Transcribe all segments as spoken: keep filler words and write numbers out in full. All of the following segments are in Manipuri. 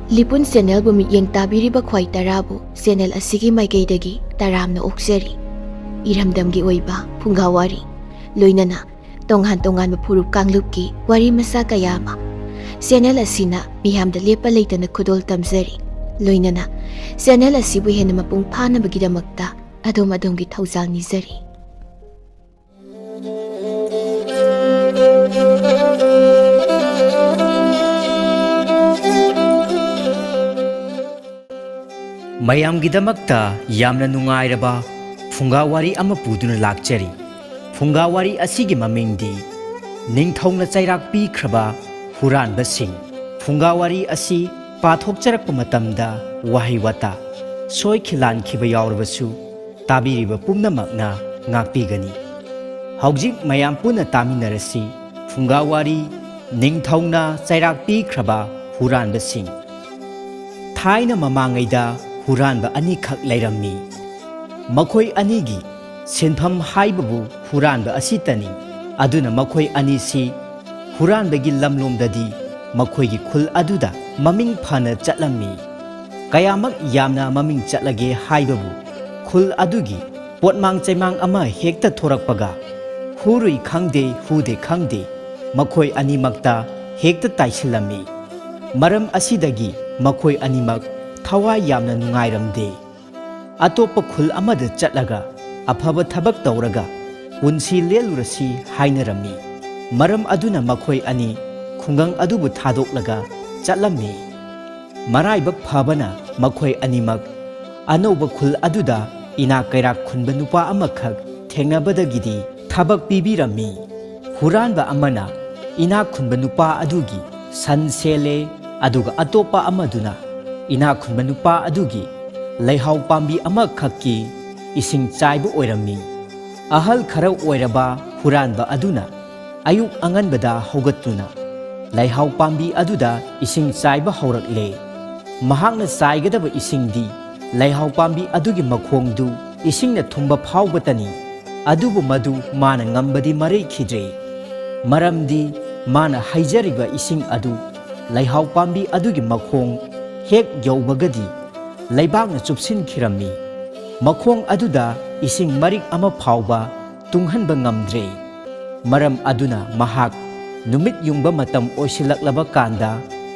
ꯂꯤꯄꯨꯟ ꯆꯦꯅꯦꯜꯕꯨ ꯃꯤꯠꯌꯦꯡ ꯇꯥꯕꯤꯔꯤꯕ ꯈ꯭ꯋꯥꯏ ꯇꯔꯥꯕꯨ ꯆꯦꯅꯦꯜ ꯑꯁꯤꯒꯤ ꯃꯥꯏꯀꯩꯗꯒꯤ ꯇꯔꯥꯝꯅ ꯑꯣꯛꯆꯔꯤ꯫ ꯏꯔꯝꯗꯝꯒꯤ ꯑꯣꯏꯕ ꯐꯨꯡꯒꯥ ꯋꯥꯔꯤ, ꯂꯣꯏꯅꯅ ꯇꯣꯉꯥꯟ ꯇꯣꯉꯥꯟꯕ ꯐꯨꯔꯨꯞ ꯀꯥꯡꯂꯨꯞꯀꯤ ꯋꯥꯔꯤ ꯃꯆꯥ ꯀꯌꯥ ꯑꯃ ꯆꯦꯅꯦꯜ ꯑꯁꯤꯅ ꯃꯤꯌꯥꯝꯗ ꯂꯦꯞꯄ ꯂꯩꯇꯅ ꯈꯨꯗꯣꯜ ꯇꯝꯖꯔꯤ꯫ ꯂꯣꯏꯅꯅ ꯆꯦꯅꯦꯜ ꯑꯁꯤꯕꯨ ꯍꯦꯟꯅ ꯃꯄꯨꯡ ꯐꯥꯅꯕꯒꯤꯗꯃꯛꯇ ꯑꯗꯣꯝ ꯑꯗꯣꯝꯒꯤ ꯊꯧꯖꯥꯜ ꯅꯤꯖꯔꯤ꯫ ꯃꯌꯥꯝꯒꯤꯗꯃꯛꯇ ꯌꯥꯝꯅ ꯅꯨꯡꯉꯥꯏꯔꯕ ꯐꯨꯡꯒꯥ ꯋꯥꯔꯤ ꯑꯃ ꯄꯨꯗꯨꯅ ꯂꯥꯛꯆꯔꯤ꯫ ꯐꯨꯡꯒꯥ ꯋꯥꯔꯤ ꯑꯁꯤꯒꯤ ꯃꯃꯤꯡꯗꯤ ꯅꯤꯡꯊꯧꯅ ꯆꯩꯔꯥꯛ ꯄꯤꯈ꯭ꯔꯕ ꯍꯨꯔꯥꯟꯕꯁꯤꯡ꯫ ꯐꯨꯡꯒꯥ ꯋꯥꯔꯤ ꯑꯁꯤ ꯄꯥꯊꯣꯛꯆꯔꯛꯄ ꯃꯇꯝꯗ ꯋꯥꯍꯩ ꯋꯥꯇꯥ ꯁꯣꯏꯈꯤ ꯂꯥꯟꯈꯤꯕ ꯌꯥꯎꯔꯕꯁꯨ ꯇꯥꯕꯤꯔꯤꯕ ꯄꯨꯝꯅꯃꯛꯅ ꯉꯥꯛꯄꯤꯒꯅꯤ꯫ ꯍꯧꯖꯤꯛ ꯃꯌꯥꯝ ꯄꯨꯟꯅ ꯇꯥꯃꯤꯟꯅꯔꯁꯤ ꯐꯨꯡꯒꯥ ꯋꯥꯔꯤ, ꯅꯤꯡꯊꯧꯅ ꯆꯩꯔꯥꯛ ꯄꯤꯈ꯭ꯔꯕ ꯍꯨꯔꯥꯟꯕꯁꯤꯡ꯫ ꯊꯥꯏꯅ ꯃꯃꯥꯡꯉꯩꯗ ꯍꯨꯔꯥꯟꯕ ꯑꯅꯤꯈꯛ ꯂꯩꯔꯝꯃꯤ꯫ ꯃꯈꯣꯏ ꯑꯅꯤꯒꯤ ꯁꯤꯟꯐꯝ ꯍꯥꯏꯕꯕꯨ ꯍꯨꯔꯥꯟꯕ ꯑꯁꯤꯇꯅꯤ꯫ ꯑꯗꯨꯅ ꯃꯈꯣꯏ ꯑꯅꯤꯁꯤ ꯍꯨꯔꯥꯟꯕꯒꯤ ꯂꯝꯂꯣꯝꯗꯗꯤ ꯃꯈꯣꯏꯒꯤ ꯈꯨꯜ ꯑꯗꯨꯗ ꯃꯃꯤꯡ ꯐꯅ ꯆꯠꯂꯝꯃꯤ꯫ ꯀꯌꯥꯃꯛ ꯌꯥꯝꯅ ꯃꯃꯤꯡ ꯆꯠꯂꯒꯦ ꯍꯥꯏꯕꯕꯨ ꯈꯨꯜ ꯑꯗꯨꯒꯤ ꯄꯣꯠꯃꯥꯡ ꯆꯩꯃꯥꯡ ꯑꯃ ꯍꯦꯛꯇ ꯊꯣꯔꯛꯄꯒ, ꯍꯨꯔꯨꯏ ꯈꯪꯗꯦ, ꯍꯨꯗꯦ ꯈꯪꯗꯦ, ꯃꯈꯣꯏ ꯑꯅꯤꯃꯛꯇ ꯍꯦꯛꯇ ꯇꯥꯏꯁꯤꯜꯂꯝꯃꯤ꯫ ꯃꯔꯝ ꯑꯁꯤꯗꯒꯤ ꯃꯈꯣꯏ ꯑꯅꯤꯃꯛ ꯊꯋꯥꯏ ꯌꯥꯝꯅ ꯅꯨꯡꯉꯥꯏꯔꯝꯗꯦ꯫ ꯑꯇꯣꯞꯄ ꯈꯨꯜ ꯑꯃꯗ ꯆꯠꯂꯒ ꯑꯐꯕ ꯊꯕꯛ ꯇꯧꯔꯒ ꯄꯨꯟꯁꯤ ꯂꯦꯜꯂꯨꯔꯁꯤ ꯍꯥꯏꯅꯔꯝꯃꯤ꯫ ꯃꯔꯝ ꯑꯗꯨꯅ ꯃꯈꯣꯏ ꯑꯅꯤ ꯈꯨꯡꯒꯪ ꯑꯗꯨꯕꯨ ꯊꯥꯗꯣꯛꯂꯒ ꯆꯠꯂꯝꯃꯤ꯫ ꯃꯔꯥꯏꯕꯛ ꯐꯕꯅ ꯃꯈꯣꯏ ꯑꯅꯤꯃꯛ ꯑꯅꯧꯕ ꯈꯨꯜ ꯑꯗꯨꯗ ꯏꯅꯥꯛ ꯀꯩꯔꯥꯛ ꯈꯨꯟꯕ ꯅꯨꯄꯥ ꯑꯃꯈꯛ ꯊꯦꯡꯅꯕꯗꯒꯤꯗꯤ ꯊꯕꯛ ꯄꯤꯕꯤꯔꯝꯃꯤ꯫ ꯍꯨꯔꯥꯟꯕ ꯑꯃꯅ ꯏꯅꯥꯛ ꯈꯨꯟꯕ ꯅꯨꯄꯥ ꯑꯗꯨꯒꯤ ꯁꯟ ꯁꯦꯜꯂꯦ, ꯑꯗꯨꯒ ꯑꯇꯣꯞꯄ ꯑꯃꯗꯨꯅ ꯏꯅꯥꯛ ꯈꯨꯟꯕ ꯅꯨꯄꯥ ꯑꯗꯨꯒꯤ ꯂꯩꯍꯥꯎ ꯄꯥꯝꯕꯤ ꯑꯃꯈꯛꯀꯤ ꯏꯁꯤꯡ ꯆꯥꯏꯕ ꯑꯣꯏꯔꯝꯃꯤ꯫ ꯑꯍꯜ ꯈꯔ ꯑꯣꯏꯔꯕ ꯍꯨꯔꯥꯟꯕ ꯑꯗꯨꯅ ꯑꯌꯨꯛ ꯑꯉꯟꯕꯗ ꯍꯧꯒꯠꯇꯨꯅ ꯂꯩꯍꯥꯎ ꯄꯥꯝꯕꯤ ꯑꯗꯨꯗ ꯏꯁꯤꯡ ꯆꯥꯏꯕ ꯍꯧꯔꯛꯂꯦ꯫ ꯃꯍꯥꯛꯅ ꯆꯥꯏꯒꯗꯕ ꯏꯁꯤꯡꯗꯤ ꯂꯩꯍꯥꯎ ꯄꯥꯝꯕꯤ ꯑꯗꯨꯒꯤ ꯃꯈꯣꯡꯗꯨ ꯏꯁꯤꯡꯅ ꯊꯨꯝꯕ ꯐꯥꯎꯕꯇꯅꯤ꯫ ꯑꯗꯨꯕꯨ ꯃꯗꯨ ꯃꯥꯅ ꯉꯝꯕꯗꯤ ꯃꯔꯩꯈꯤꯗ꯭ꯔꯦ꯫ ꯃꯔꯝꯗꯤ ꯃꯥꯅ ꯍꯩꯖꯔꯤꯕ ꯏꯁꯤꯡ ꯑꯗꯨ ꯂꯩꯍꯥꯎ ꯄꯥꯝꯕꯤ ꯑꯗꯨꯒꯤ ꯃꯈꯣꯡ ꯍꯦꯛ ꯌꯧꯕꯒꯗꯤ ꯂꯩꯕꯥꯛꯅ ꯆꯨꯞꯁꯤꯟꯈꯤꯔꯝꯃꯤ꯫ ꯃꯈꯣꯡ ꯑꯗꯨꯗ ꯏꯁꯤꯡ ꯃꯔꯤꯛ ꯑꯃ ꯐꯥꯎꯕ ꯇꯨꯡꯍꯟꯕ ꯉꯝꯗ꯭ꯔꯦ꯫ ꯃꯔꯝ ꯑꯗꯨꯅ ꯃꯍꯥꯛ ꯅꯨꯃꯤꯠ ꯌꯨꯡꯕ ꯃꯇꯝ ꯑꯣꯏꯁꯤꯜꯂꯛꯂꯕ ꯀꯥꯟꯗ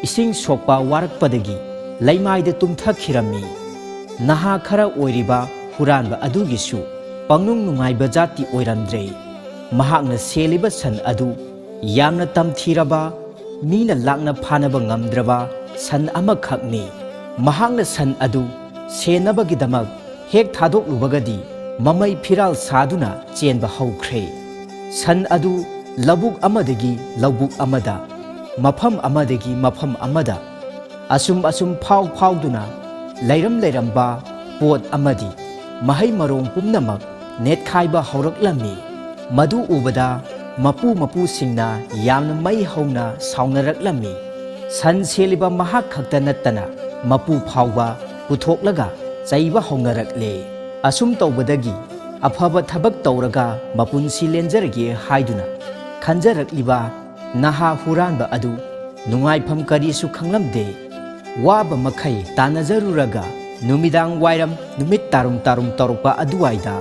ꯏꯁꯤꯡ ꯁꯣꯛꯄ ꯋꯥꯔꯛꯄꯗꯒꯤ ꯂꯩꯃꯥꯏꯗ ꯇꯨꯝꯊꯈꯤꯔꯝꯃꯤ꯫ ꯅꯍꯥ ꯈꯔ ꯑꯣꯏꯔꯤꯕ ꯍꯨꯔꯥꯟꯕ ꯑꯗꯨꯒꯤꯁꯨ ꯄꯪꯅꯨꯡ ꯅꯨꯡꯉꯥꯏꯕ ꯖꯥꯠꯇꯤ ꯑꯣꯏꯔꯝꯗ꯭ꯔꯦ꯫ ꯃꯍꯥꯛꯅ ꯁꯦꯜꯂꯤꯕ ꯁꯟ ꯑꯗꯨ ꯌꯥꯝꯅ ꯇꯝꯊꯤꯔꯕ, ꯃꯤꯅ ꯂꯥꯛꯅ ꯐꯥꯅꯕ ꯉꯝꯗ꯭ꯔꯕ ꯁꯟ ꯑꯃꯈꯛꯅꯤ꯫ ꯃꯍꯥꯛꯅ ꯁꯟ ꯑꯗꯨ ꯁꯦꯟꯅꯕꯒꯤꯗꯃꯛ ꯍꯦꯛ ꯊꯥꯗꯣꯛꯂꯨꯕꯒꯗꯤ ꯃꯃꯩ ꯐꯤꯔꯥꯜ ꯁꯥꯗꯨꯅ ꯆꯦꯟꯕ ꯍꯧꯈ꯭ꯔꯦ꯫ ꯁꯟ ꯑꯗꯨ ꯂꯧꯕꯨꯛ ꯑꯃꯗꯒꯤ ꯂꯧꯕꯨꯛ ꯑꯃꯗ, ꯃꯐꯝ ꯑꯃꯗꯒꯤ ꯃꯐꯝ ꯑꯃꯗ ꯑꯁꯨꯝ ꯑꯁꯨꯝ ꯐꯥꯎ ꯐꯥꯎꯗꯨꯅ ꯂꯩꯔꯝ ꯂꯩꯔꯝꯕ ꯄꯣꯠ ꯑꯃꯗꯤ ꯃꯍꯩ ꯃꯔꯣꯡ ꯄꯨꯝꯅꯃꯛ ꯅꯦꯠꯈꯥꯏꯕ ꯍꯧꯔꯛꯂꯝꯃꯤ꯫ ꯃꯗꯨ ꯎꯕꯗ ꯃꯄꯨ ꯃꯄꯨꯁꯤꯡꯅ ꯌꯥꯝꯅ ꯃꯩ ꯍꯧꯅ ꯁꯥꯎꯅꯔꯛꯂꯝꯃꯤ꯫ ꯁꯟ ꯁꯦꯜꯂꯤꯕ ꯃꯍꯥꯛ ꯈꯛꯇ ꯅꯠꯇꯅ ꯃꯄꯨ ꯐꯥꯎꯕ ꯄꯨꯊꯣꯛꯂꯒ ꯆꯩꯕ ꯍꯧꯅꯔꯛꯂꯦ꯫ ꯑꯁꯨꯝ ꯇꯧꯕꯗꯒꯤ ꯑꯐꯕ ꯊꯕꯛ ꯇꯧꯔꯒ ꯃꯄꯨꯟꯁꯤ ꯂꯦꯟꯖꯔꯒꯦ ꯍꯥꯏꯗꯨꯅ ꯈꯟꯖꯔꯛꯂꯤꯕ ꯅꯍꯥ ꯍꯨꯔꯥꯟꯕ ꯑꯗꯨ ꯅꯨꯡꯉꯥꯏꯐꯝ ꯀꯔꯤꯁꯨ ꯈꯪꯂꯝꯗꯦ꯫ ꯋꯥꯕ ꯃꯈꯩ ꯇꯥꯟꯅꯖꯔꯨꯔꯒ ꯅꯨꯃꯤꯗꯥꯡ ꯋꯥꯏꯔꯝ ꯅꯨꯃꯤꯠ ꯇꯥꯔꯨꯝ ꯇꯥꯔꯨꯝ ꯇꯧꯔꯛꯄ ꯑꯗꯨꯋꯥꯏꯗ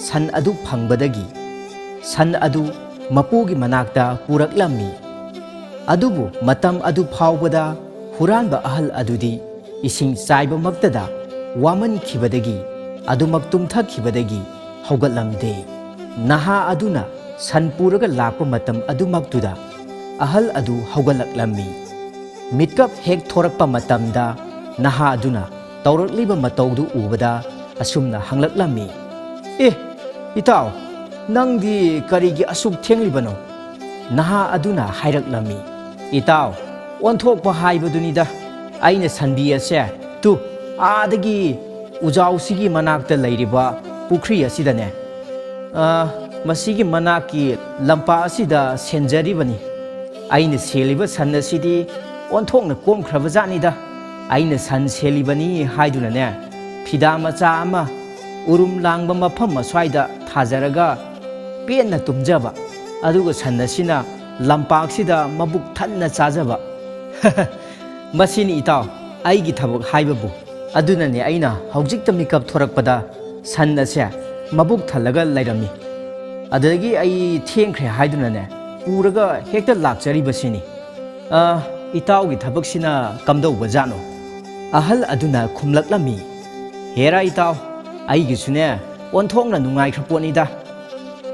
ꯁꯟ ꯑꯗꯨ ꯐꯪꯕꯗꯒꯤ ꯁꯟ ꯑꯗꯨ ꯃꯄꯨꯒꯤ ꯃꯅꯥꯛꯇ ꯄꯨꯔꯛꯂꯝꯃꯤ꯫ ꯑꯗꯨꯕꯨ ꯃꯇꯝ ꯑꯗꯨ ꯐꯥꯎꯕꯗ ꯍꯨꯔꯥꯟꯕ ꯑꯍꯜ ꯑꯗꯨꯗꯤ ꯏꯁꯤꯡ ꯆꯥꯏꯕꯃꯛꯇꯗ ꯋꯥꯃꯟꯈꯤꯕꯗꯒꯤ ꯑꯗꯨꯃꯛ ꯇꯨꯝꯊꯈꯤꯕꯗꯒꯤ ꯍꯧꯒꯠꯂꯝꯗꯦ꯫ ꯅꯍꯥ ꯑꯗꯨꯅ ꯁꯟ ꯄꯨꯔꯒ ꯂꯥꯛꯄ ꯃꯇꯝ ꯑꯗꯨꯃꯛꯇꯨꯗ ꯑꯍꯜ ꯑꯗꯨ ꯍꯧꯒꯠꯂꯛꯂꯝꯃꯤ꯫ ꯃꯤꯠꯀꯞ ꯍꯦꯛ ꯊꯣꯔꯛꯄ ꯃꯇꯝꯗ ꯅꯍꯥ ꯑꯗꯨꯅ ꯇꯧꯔꯛꯂꯤꯕ ꯃꯇꯧꯗꯨ ꯎꯕꯗ ꯑꯁꯨꯝꯅ ꯍꯪꯂꯛꯂꯝꯃꯤ, "ꯑꯦ, ꯏꯇꯥꯎ, ꯅꯪꯗꯤ ꯀꯔꯤꯒꯤ ꯑꯁꯨꯛ ꯊꯦꯡꯂꯤꯕꯅꯣ?" ꯅꯍꯥ ꯑꯗꯨꯅ ꯍꯥꯏꯔꯛꯂꯝꯃꯤ, "ꯏꯇꯥꯎ, ꯑꯣꯟꯊꯣꯛꯄ ꯍꯥꯏꯕꯗꯨꯅꯤꯗ꯫ ꯑꯩꯅ ꯁꯟꯕꯤ ꯑꯁꯦ ꯇꯨ ꯑꯥꯗꯒꯤ ꯎꯖꯥꯎꯁꯤꯒꯤ ꯃꯅꯥꯛꯇ ꯂꯩꯔꯤꯕ ꯄꯨꯈ꯭ꯔꯤ ꯑꯁꯤꯗꯅꯦ, ꯑ, ꯃꯁꯤꯒꯤ ꯃꯅꯥꯛꯀꯤ ꯂꯝꯄꯥꯛ ꯑꯁꯤꯗ ꯁꯦꯟꯖꯔꯤꯕꯅꯤ꯫ ꯑꯩꯅ ꯁꯦꯜꯂꯤꯕ ꯁꯟ ꯑꯁꯤꯗꯤ ꯑꯣꯟꯊꯣꯛꯅ ꯀꯣꯝꯈ꯭ꯔꯕ ꯖꯥꯠꯅꯤꯗ꯫ ꯑꯩꯅ ꯁꯟ ꯁꯦꯜꯂꯤꯕꯅꯤ ꯍꯥꯏꯗꯨꯅꯅꯦ, ꯐꯤꯗꯥ ꯃꯆꯥ ꯑꯃ ꯎꯔꯨꯝ ꯂꯥꯡꯕ ꯃꯐꯝ ꯑꯁ꯭ꯋꯥꯏꯗ ꯊꯥꯖꯔꯒ ꯄꯦꯟꯅ ꯇꯨꯝꯖꯕ, ꯑꯗꯨꯒ ꯁꯟ ꯑꯁꯤꯅ ꯂꯝꯄꯥꯛꯁꯤꯗ ꯃꯕꯨꯛ ꯊꯟꯅ ꯆꯥꯖꯕ꯫ ꯃꯁꯤꯅꯤ ꯏꯇꯥꯎ, ꯑꯩꯒꯤ ꯊꯕꯛ ꯍꯥꯏꯕꯕꯨ꯫ ꯑꯗꯨꯅꯅꯦ ꯑꯩꯅ ꯍꯧꯖꯤꯛꯇ ꯃꯤꯀꯞ ꯊꯣꯔꯛꯄꯗ ꯁꯟ ꯑꯁꯦ ꯃꯕꯨꯛ ꯊꯜꯂꯒ ꯂꯩꯔꯝꯃꯤ꯫ ꯑꯗꯨꯗꯒꯤ ꯑꯩ ꯊꯦꯡꯈ꯭ꯔꯦ ꯍꯥꯏꯗꯨꯅꯅꯦ ꯄꯨꯔꯒ ꯍꯦꯛꯇ ꯂꯥꯛꯆꯔꯤꯕꯁꯤꯅꯤ꯫ "ꯑ, ꯏꯇꯥꯎꯒꯤ ꯊꯕꯛꯁꯤꯅ ꯀꯝꯗꯧꯕꯖꯥꯠꯅꯣ?" ꯑꯍꯜ ꯑꯗꯨꯅ ꯈꯨꯝꯂꯛꯂꯝꯃꯤ, "ꯍꯦꯔꯥ ꯏꯇꯥꯎ, ꯑꯩꯒꯤꯁꯨꯅꯦ ꯑꯣꯟꯊꯣꯛꯅ ꯅꯨꯡꯉꯥꯏꯈ꯭ꯔ ꯄꯣꯠꯅꯤꯗ꯫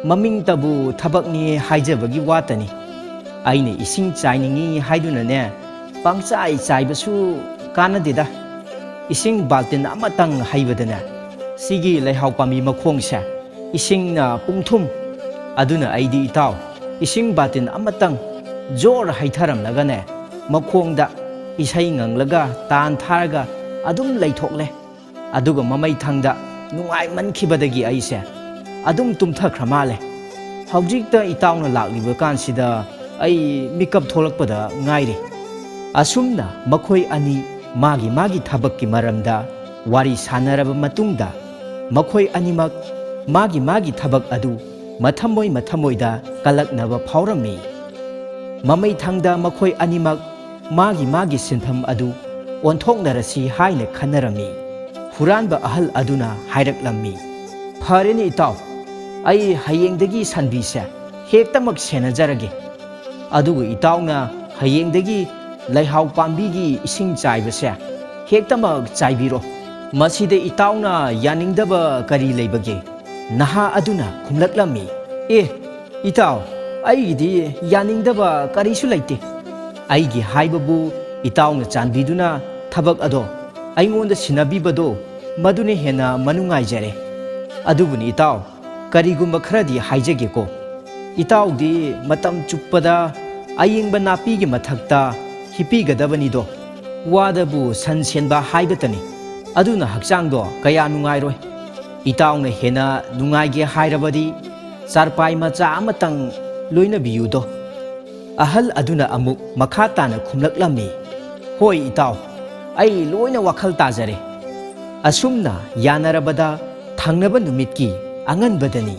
ꯃꯃꯤꯡꯇꯕꯨ ꯊꯕꯛꯅꯤ ꯍꯥꯏꯖꯕꯒꯤ ꯋꯥꯇꯅꯤ꯫ ꯑꯩꯅ ꯏꯁꯤꯡ ꯆꯥꯏꯅꯤꯡꯉꯤ ꯍꯥꯏꯗꯨꯅꯅꯦ ꯄꯪꯆꯥꯏ ꯆꯥꯏꯕꯁꯨ ꯀꯥꯟꯅꯗꯦꯗ꯫ ꯏꯁꯤꯡ ꯕꯥꯜꯇꯤꯟ ꯑꯃꯇꯪ ꯍꯩꯕꯗꯅꯦ ꯁꯤꯒꯤ ꯂꯩꯍꯥꯎ ꯄꯥꯝꯕꯤ ꯃꯈꯣꯡꯁꯦ ꯏꯁꯤꯡꯅ ꯄꯨꯡꯊꯨꯝ꯫ ꯑꯗꯨꯅ ꯑꯩꯗꯤ ꯏꯇꯥꯎ, ꯏꯁꯤꯡ ꯕꯥꯇꯤꯟ ꯑꯃꯇꯪ ꯖꯣꯔ ꯍꯩꯊꯔꯝꯂꯒꯅꯦ, ꯃꯈꯣꯡꯗ ꯏꯁꯩ ꯉꯪꯂꯒ ꯇꯥꯟ ꯊꯥꯔꯒ ꯑꯗꯨꯝ ꯂꯩꯊꯣꯛꯂꯦ꯫ ꯑꯗꯨꯒ ꯃꯃꯩ ꯊꯪꯗ ꯅꯨꯡꯉꯥꯏꯃꯟꯈꯤꯕꯗꯒꯤ ꯑꯩꯁꯦ ꯑꯗꯨꯝ ꯇꯨꯝꯊꯈ꯭ꯔ ꯃꯥꯜꯂꯦ꯫ ꯍꯧꯖꯤꯛꯇ ꯏꯇꯥꯎꯅ ꯂꯥꯛꯂꯤꯕ ꯀꯥꯟꯁꯤꯗ ꯑꯩ ꯃꯤꯀꯞ ꯊꯣꯛꯂꯛꯄꯗ ꯉꯥꯏꯔꯤ꯫" ꯑꯁꯨꯝꯅ ꯃꯈꯣꯏ ꯑꯅꯤ ꯃꯥꯒꯤ ꯃꯥꯒꯤ ꯊꯕꯛꯀꯤ ꯃꯔꯝꯗ ꯋꯥꯔꯤ ꯁꯥꯟꯅꯔꯕ ꯃꯇꯨꯡꯗ, ꯃꯈꯣꯏ ꯑꯅꯤꯃꯛ ꯃꯥꯒꯤ ꯃꯥꯒꯤ ꯊꯕꯛ ꯑꯗꯨ ꯃꯊꯃꯣꯏ ꯃꯊꯃꯣꯏꯗ ꯀꯜꯂꯛꯅꯕ ꯐꯥꯎꯔꯝꯃꯤ꯫ ꯃꯃꯩ ꯊꯪꯗ ꯃꯈꯣꯏ ꯑꯅꯤꯃꯛ ꯃꯥꯒꯤ ꯃꯥꯒꯤ ꯁꯤꯟꯐꯝ ꯑꯗꯨ ꯑꯣꯟꯊꯣꯛꯅꯔꯁꯤ ꯍꯥꯏꯅ ꯈꯟꯅꯔꯝꯃꯤ꯫ ꯍꯨꯔꯥꯟꯕ ꯑꯍꯜ ꯑꯗꯨꯅ ꯍꯥꯏꯔꯛꯂꯝꯃꯤ, "ꯐꯔꯦꯅꯦ ꯏꯇꯥꯎ, ꯑꯩ ꯍꯌꯦꯡꯗꯒꯤ ꯁꯟꯕꯤꯁꯦ ꯍꯦꯛꯇꯃꯛ ꯁꯦꯟꯅꯖꯔꯒꯦ꯫ ꯑꯗꯨꯒ ꯏꯇꯥꯎꯅ ꯍꯌꯦꯡꯗꯒꯤ ꯂꯩꯍꯥꯎ ꯄꯥꯝꯕꯤꯒꯤ ꯏꯁꯤꯡ ꯆꯥꯏꯕꯁꯦ ꯍꯦꯛꯇꯃꯛ ꯆꯥꯏꯕꯤꯔꯣ꯫ ꯃꯁꯤꯗ ꯏꯇꯥꯎꯅ ꯌꯥꯅꯤꯡꯗꯕ ꯀꯔꯤ ꯂꯩꯕꯒꯦ?" ꯅꯍꯥ ꯑꯗꯨꯅ ꯈꯨꯝꯂꯛꯂꯝꯃꯤ, "ꯑꯦ, ꯏꯇꯥꯎ, ꯑꯩꯒꯤꯗꯤ ꯌꯥꯅꯤꯡꯗꯕ ꯀꯔꯤꯁꯨ ꯂꯩꯇꯦ꯫ ꯑꯩꯒꯤ ꯍꯥꯏꯕꯕꯨ ꯏꯇꯥꯎꯅ ꯆꯥꯟꯕꯤꯗꯨꯅ ꯊꯕꯛ ꯑꯗꯣ ꯑꯩꯉꯣꯟꯗ ꯁꯤꯟꯅꯕꯤꯕꯗꯣ ꯃꯗꯨꯅ ꯍꯦꯟꯅ ꯃꯅꯨꯡꯉꯥꯏꯖꯔꯦ꯫ ꯑꯗꯨꯕꯨꯅꯤ ꯏꯇꯥꯎ, ꯀꯔꯤꯒꯨꯝꯕ ꯈꯔꯗꯤ ꯍꯥꯏꯖꯒꯦꯀꯣ꯫ ꯏꯇꯥꯎꯗꯤ ꯃꯇꯝ ꯆꯨꯞꯄꯗ ꯑꯌꯤꯡꯕ ꯅꯥꯄꯤꯒꯤ ꯃꯊꯛꯇ ꯍꯤꯞꯄꯤꯒꯗꯕꯅꯤꯗꯣ꯫ ꯋꯥꯗꯕꯨ ꯁꯟ ꯁꯦꯟꯕ ꯍꯥꯏꯕꯇꯅꯤ꯫ ꯑꯗꯨꯅ ꯍꯛꯆꯥꯡꯗꯣ ꯀꯌꯥ ꯅꯨꯡꯉꯥꯏꯔꯣꯏ꯫ ꯏꯇꯥꯎꯅ ꯍꯦꯟꯅ ꯅꯨꯡꯉꯥꯏꯒꯦ ꯍꯥꯏꯔꯕꯗꯤ ꯆꯥꯔꯄꯥꯏ ꯃꯆꯥ ꯑꯃꯇꯪ ꯂꯣꯏꯅꯕꯤꯌꯨꯗꯣ꯫" ꯑꯍꯜ ꯑꯗꯨꯅ ꯑꯃꯨꯛ ꯃꯈꯥ ꯇꯥꯅ ꯈꯨꯝꯂꯛꯂꯝꯃꯤ, "ꯍꯣꯏ ꯏꯇꯥꯎ, ꯑꯩ ꯂꯣꯏꯅ ꯋꯥꯈꯜ ꯇꯥꯖꯔꯦ꯫" ꯑꯁꯨꯝꯅ ꯌꯥꯅꯔꯕꯗ ꯊꯪꯅꯕ ꯅꯨꯃꯤꯠꯀꯤ ꯑꯉꯟꯕꯗꯅꯤ꯫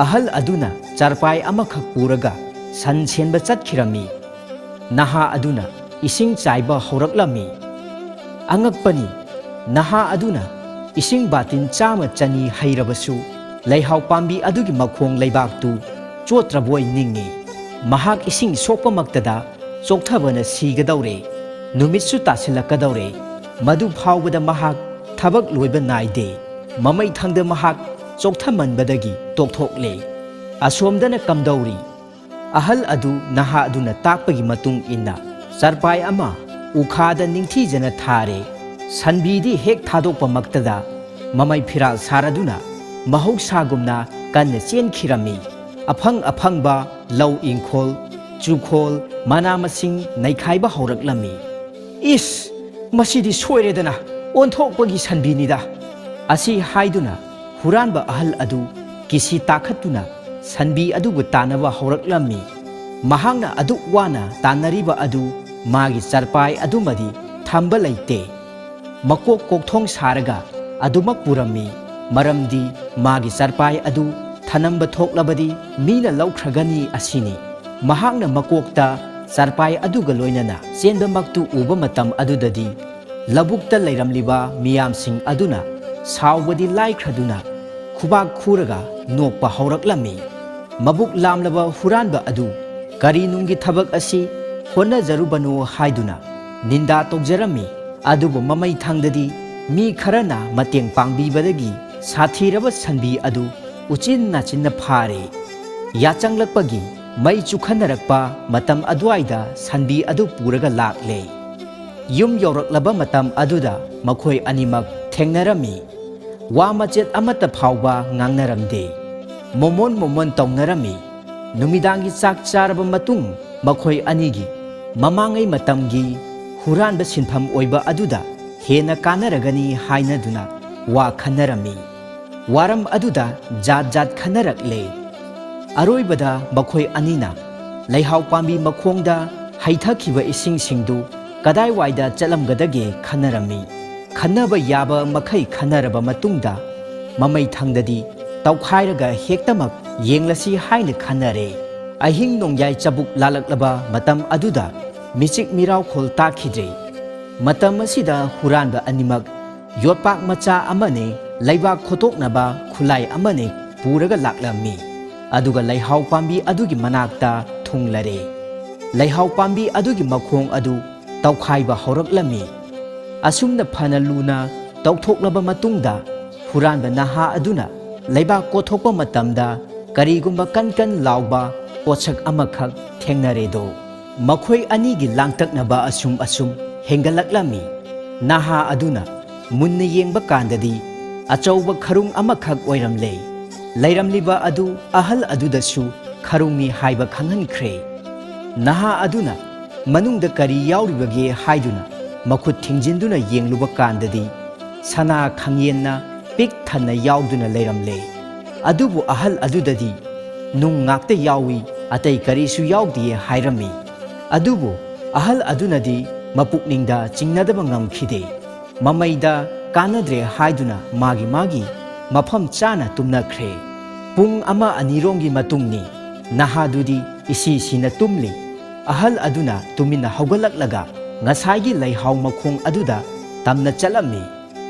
ꯑꯍꯜ ꯑꯗꯨꯅ ꯆꯥꯔꯄꯥꯏ ꯑꯃꯈꯛ ꯄꯨꯔꯒ ꯁꯟ ꯁꯦꯟꯕ ꯆꯠꯈꯤꯔꯝꯃꯤ꯫ ꯅꯍꯥ ꯑꯗꯨꯅ ꯏꯁꯤꯡ ꯆꯥꯏꯕ ꯍꯧꯔꯛꯂꯝꯃꯤ꯫ ꯑꯉꯛꯄꯅꯤ, ꯅꯍꯥ ꯑꯗꯨꯅ ꯏꯁꯤꯡ ꯕꯥꯇꯤꯟ ꯆꯥꯝꯃ ꯆꯅꯤ ꯍꯩꯔꯕꯁꯨ, ꯂꯩꯍꯥꯎ ꯄꯥꯝꯕꯤ ꯑꯗꯨꯒꯤ ꯃꯈꯣꯡ ꯂꯩꯕꯥꯛꯇꯨ ꯆꯣꯠꯇ꯭ꯔꯕꯣꯏ ꯅꯤꯡꯏ꯫ ꯃꯍꯥꯛ ꯏꯁꯤꯡ ꯁꯣꯛꯄꯃꯛꯇꯗ ꯆꯣꯛꯊꯕꯅ ꯁꯤꯒꯗꯧꯔꯦ꯫ ꯅꯨꯃꯤꯠꯁꯨ ꯇꯥꯁꯤꯜꯂꯛꯀꯗꯧꯔꯦ꯫ ꯃꯗꯨ ꯐꯥꯎꯕꯗ ꯃꯍꯥꯛ ꯊꯕꯛ ꯂꯣꯏꯕ ꯅꯥꯏꯗꯦ꯫ ꯃꯃꯩ ꯊꯪꯗ ꯃꯍꯥꯛ ꯆꯣꯛꯊꯃꯟꯕꯗꯒꯤ ꯇꯣꯛꯊꯣꯛꯂꯦ꯫ ꯑꯁꯣꯝꯗꯅ ꯀꯝꯗꯧꯔꯤ? ꯑꯍꯜ ꯑꯗꯨ ꯅꯍꯥ ꯑꯗꯨꯅ ꯇꯥꯛꯄꯒꯤ ꯃꯇꯨꯡ ꯏꯟꯅ ꯆꯔꯄꯥꯏ ꯑꯃ ꯎꯈꯥꯗ ꯅꯤꯡꯊꯤꯖꯅ ꯊꯥꯔꯦ꯫ ꯁꯟꯕꯤꯗꯤ ꯍꯦꯛ ꯊꯥꯗꯣꯛꯄꯃꯛꯇꯗ ꯃꯃꯩ ꯐꯤꯔꯥꯜ ꯁꯥꯔꯗꯨꯅ ꯃꯍꯧꯁꯥꯒꯨꯝꯅ ꯀꯟꯅ ꯆꯦꯟꯈꯤꯔꯝꯃꯤ꯫ ꯑꯐꯪ ꯑꯐꯪꯕ ꯂꯧ ꯏꯪꯈꯣꯜ, ꯆꯨꯈꯣꯜ, ꯃꯅꯥ ꯃꯁꯤꯡ ꯅꯩꯈꯥꯏꯕ ꯍꯧꯔꯛꯂꯝꯃꯤ꯫ "ꯏꯁ, ꯃꯁꯤꯗꯤ ꯁꯣꯏꯔꯦꯗꯅ, ꯑꯣꯟꯊꯣꯛꯄꯒꯤ ꯁꯟꯕꯤꯅꯤꯗ!" ꯑꯁꯤ ꯍꯥꯏꯗꯨꯅ ꯍꯨꯔꯥꯟꯕ ꯑꯍꯜ ꯑꯗꯨ ꯀꯤꯁꯤ ꯇꯥꯈꯠꯇꯨꯅ ꯁꯟꯕꯤ ꯑꯗꯨꯕꯨ ꯇꯥꯟꯅꯕ ꯍꯧꯔꯛꯂꯝꯃꯤ꯫ ꯃꯍꯥꯛꯅ ꯑꯗꯨꯛ ꯋꯥꯅ ꯇꯥꯟꯅꯔꯤꯕ ꯑꯗꯨ ꯃꯥꯒꯤ ꯆꯔꯄꯥꯏ ꯑꯗꯨꯃꯗꯤ ꯊꯝꯕ ꯂꯩꯇꯦ꯫ ꯃꯀꯣꯛ ꯀꯣꯛꯊꯣꯡ ꯁꯥꯔꯒ ꯑꯗꯨꯃꯛ ꯄꯨꯔꯝꯃꯤ, ꯃꯔꯝꯗꯤ ꯃꯥꯒꯤ ꯆꯔꯄꯥꯏ ꯑꯗꯨ ꯊꯅꯝꯕ ꯊꯣꯛꯂꯕꯗꯤ ꯃꯤꯅ ꯂꯧꯈ꯭ꯔꯒꯅꯤ ꯑꯁꯤꯅꯤ꯫ ꯃꯍꯥꯛꯅ ꯃꯀꯣꯛꯇ ꯆꯔꯄꯥꯏ ꯑꯗꯨꯒ ꯂꯣꯏꯅꯅ ꯆꯦꯟꯕꯃꯛꯇꯨ ꯎꯕ ꯃꯇꯝ ꯑꯗꯨꯗꯗꯤ ꯂꯧꯕꯨꯛꯇ ꯂꯩꯔꯝꯂꯤꯕ ꯃꯤꯌꯥꯝꯁꯤꯡ ꯑꯗꯨꯅ ꯁꯥꯎꯕꯗꯤ ꯂꯥꯏꯈ꯭ꯔꯗꯨꯅ ꯈꯨꯕꯥꯛ ꯈꯨꯔꯒ ꯅꯣꯛꯄ ꯍꯧꯔꯛꯂꯝꯃꯤ꯫ ꯃꯕꯨꯛ ꯂꯥꯝꯂꯕ ꯍꯨꯔꯥꯟꯕ ꯑꯗꯨ ꯀꯔꯤ ꯅꯨꯡꯒꯤ ꯊꯕꯛ ꯑꯁꯤ ꯍꯣꯠꯅꯖꯔꯨꯕꯅꯣ ꯍꯥꯏꯗꯨꯅ ꯅꯤꯟꯗꯥ ꯇꯧꯖꯔꯝꯃꯤ꯫ ꯑꯗꯨꯕꯨ ꯃꯃꯩ ꯊꯪꯗꯗꯤ ꯃꯤ ꯈꯔꯅ ꯃꯇꯦꯡ ꯄꯥꯡꯕꯤꯕꯗꯒꯤ ꯁꯥꯊꯤꯔꯕ ꯁꯟꯕꯤ ꯑꯗꯨ ꯎꯆꯤꯟ ꯅꯥꯆꯤꯟꯅ ꯐꯥꯔꯦ꯫ ꯌꯥꯆꯪꯂꯛꯄꯒꯤ ꯃꯩ ꯆꯨꯈꯟꯅꯔꯛꯄ ꯃꯇꯝ ꯑꯗꯨꯋꯥꯏꯗ ꯁꯟꯕꯤ ꯑꯗꯨ ꯄꯨꯔꯒ ꯂꯥꯛꯂꯦ꯫ ꯌꯨꯝ ꯌꯧꯔꯛꯂꯕ ꯃꯇꯝ ꯑꯗꯨꯗ ꯃꯈꯣꯏ ꯑꯅꯤꯃꯛ ꯊꯦꯡꯅꯔꯝꯃꯤ꯫ ꯋꯥ ꯃꯆꯦꯠ ꯑꯃꯠꯇ ꯐꯥꯎꯕ ꯉꯥꯡꯅꯔꯝꯗꯦ꯫ ꯃꯣꯃꯣꯟ ꯃꯣꯃꯣꯟ ꯇꯧꯅꯔꯝꯃꯤ꯫ ꯅꯨꯃꯤꯗꯥꯡꯒꯤ ꯆꯥꯛ ꯆꯥꯔꯕ ꯃꯇꯨꯡ ꯃꯈꯣꯏ ꯑꯅꯤꯒꯤ ꯃꯃꯥꯡꯉꯩ ꯃꯇꯝꯒꯤ ꯍꯨꯔꯥꯟꯕ ꯁꯤꯟꯐꯝ ꯑꯣꯏꯕ ꯑꯗꯨꯗ ꯍꯦꯟꯅ ꯀꯥꯟꯅꯔꯒꯅꯤ ꯍꯥꯏꯅꯗꯨꯅ ꯋꯥ ꯈꯟꯅꯔꯝꯃꯤ꯫ ꯋꯥꯔꯝ ꯑꯗꯨꯗ ꯖꯥꯠ ꯖꯥꯠ ꯈꯟꯅꯔꯛꯂꯦ꯫ ꯑꯔꯣꯏꯕꯗ ꯃꯈꯣꯏ ꯑꯅꯤꯅ ꯂꯩꯍꯥꯎ ꯄꯥꯝꯕꯤ ꯃꯈꯣꯡꯗ ꯍꯩꯊꯈꯤꯕ ꯏꯁꯤꯡꯁꯤꯡꯗꯨ ꯀꯗꯥꯏꯋꯥꯏꯗ ꯆꯠꯂꯝꯒꯗꯒꯦ ꯈꯟꯅꯔꯝꯃꯤ꯫ ꯈꯟꯅꯕ ꯌꯥꯕ ꯃꯈꯩ ꯈꯟꯅꯔꯕ ꯃꯇꯨꯡꯗ ꯃꯃꯩ ꯊꯪꯗꯗꯤ ꯇꯧꯈꯥꯏꯔꯒ ꯍꯦꯛꯇꯃꯛ ꯌꯦꯡꯂꯁꯤ ꯍꯥꯏꯅ ꯈꯟꯅꯔꯦ꯫ ꯑꯍꯤꯡ ꯅꯣꯡꯌꯥꯏ ꯆꯕꯨꯛ ꯂꯥꯜꯂꯛꯂꯕ ꯃꯇꯝ ꯑꯗꯨꯗ ꯃꯤꯆꯤꯛ ꯃꯤꯔꯥꯎꯈꯣꯜ ꯇꯥꯈꯤꯗ꯭ꯔꯦ꯫ ꯃꯇꯝ ꯑꯁꯤꯗ ꯍꯨꯔꯥꯟꯕ ꯑꯅꯤꯃꯛ ꯌꯣꯠꯄꯥꯛ ꯃꯆꯥ ꯑꯃꯅꯦ, ꯂꯩꯕꯥꯛ ꯈꯣꯠꯇꯣꯛꯅꯕ ꯈꯨꯠꯂꯥꯏ ꯑꯃꯅꯦ ꯄꯨꯔꯒ ꯂꯥꯛꯂꯝꯃꯤ꯫ ꯑꯗꯨꯒ ꯂꯩꯍꯥꯎ ꯄꯥꯝꯕꯤ ꯑꯗꯨꯒꯤ ꯃꯅꯥꯛꯇ ꯊꯨꯡꯂꯔꯦ꯫ ꯂꯩꯍꯥꯎ ꯄꯥꯝꯕꯤ ꯑꯗꯨꯒꯤ ꯃꯈꯣꯡ ꯑꯗꯨ ꯇꯧꯈꯥꯏꯕ ꯍꯧꯔꯛꯂꯝꯃꯤ꯫ ꯑꯁꯨꯝꯅ ꯐꯅ ꯂꯨꯅ ꯇꯧꯊꯣꯛꯂꯕ ꯃꯇꯨꯡꯗ, ꯍꯨꯔꯥꯟꯕ ꯅꯍꯥ ꯑꯗꯨꯅ ꯂꯩꯕꯥꯛ ꯀꯣꯠꯊꯣꯛꯄ ꯃꯇꯝꯗ ꯀꯔꯤꯒꯨꯝꯕ ꯀꯟ ꯀꯟ ꯂꯥꯎꯕ ꯄꯣꯠꯁꯛ ꯑꯃꯈꯛ ꯊꯦꯡꯅꯔꯦꯗꯣ꯫ ꯃꯈꯣꯏ ꯑꯅꯤꯒꯤ ꯂꯥꯡꯇꯛꯅꯕ ꯑꯁꯨꯝ ꯑꯁꯨꯝ ꯍꯦꯟꯒꯠꯂꯛꯂꯝꯃꯤ꯫ ꯅꯍꯥ ꯑꯗꯨꯅ ꯃꯨꯟꯅ ꯌꯦꯡꯕ ꯀꯥꯟꯗꯗꯤ ꯑꯆꯧꯕ ꯈꯔꯨꯡ ꯑꯃꯈꯛ ꯑꯣꯏꯔꯝꯂꯦ꯫ ꯂꯩꯔꯝꯂꯤꯕ ꯑꯗꯨ ꯑꯍꯜ ꯑꯗꯨꯗꯁꯨ ꯈꯔꯨꯡꯅꯤ ꯍꯥꯏꯕ ꯈꯪꯍꯟꯈ꯭ꯔꯦ꯫ ꯅꯍꯥ ꯑꯗꯨꯅ ꯃꯅꯨꯡꯗ ꯀꯔꯤ ꯌꯥꯎꯔꯤꯕꯒꯦ ꯍꯥꯏꯗꯨꯅ ꯃꯈꯨꯠ ꯊꯤꯡꯖꯤꯟꯗꯨꯅ ꯌꯦꯡꯂꯨꯕ ꯀꯥꯟꯗꯗꯤ, ꯁꯅꯥ ꯈꯪꯌꯦꯟꯅ ꯄꯤꯛ ꯊꯟꯅ ꯌꯥꯎꯗꯨꯅ ꯂꯩꯔꯝꯂꯦ꯫ ꯑꯗꯨꯕꯨ ꯑꯍꯜ ꯑꯗꯨꯗꯗꯤ ꯅꯨꯡ ꯉꯥꯛꯇ ꯌꯥꯎꯏ, ꯑꯇꯩ ꯀꯔꯤꯁꯨ ꯌꯥꯎꯗꯦ ꯍꯥꯏꯔꯝꯃꯤ꯫ ꯑꯗꯨꯕꯨ ꯑꯍꯜ ꯑꯗꯨꯅꯗꯤ ꯃꯄꯨꯛꯅꯤꯡꯗ ꯆꯤꯡꯅꯗꯕ ꯉꯝꯈꯤꯗꯦ꯫ ꯃꯃꯩꯗ ꯀꯥꯟꯅꯗ꯭ꯔꯦ ꯍꯥꯏꯗꯨꯅ ꯃꯥꯒꯤ ꯃꯥꯒꯤ ꯃꯐꯝ ꯆꯥꯅ ꯇꯨꯝꯅꯈ꯭ꯔꯦ꯫ ꯄꯨꯡ ꯑꯃ ꯑꯅꯤꯔꯣꯝꯒꯤ ꯃꯇꯨꯡꯅꯤ꯫ ꯅꯍꯥꯗꯨꯗꯤ ꯏꯁꯤ ꯁꯤꯅ ꯇꯨꯝꯂꯤ꯫ ꯑꯍꯜ ꯑꯗꯨꯅ ꯇꯨꯃꯤꯟꯅ ꯍꯧꯒꯠꯂꯛꯂꯒ ꯉꯁꯥꯏꯒꯤ ꯂꯩꯍꯥꯎ ꯃꯈꯣꯡ ꯑꯗꯨꯗ ꯇꯝꯅ ꯆꯠꯂꯝꯃꯤ꯫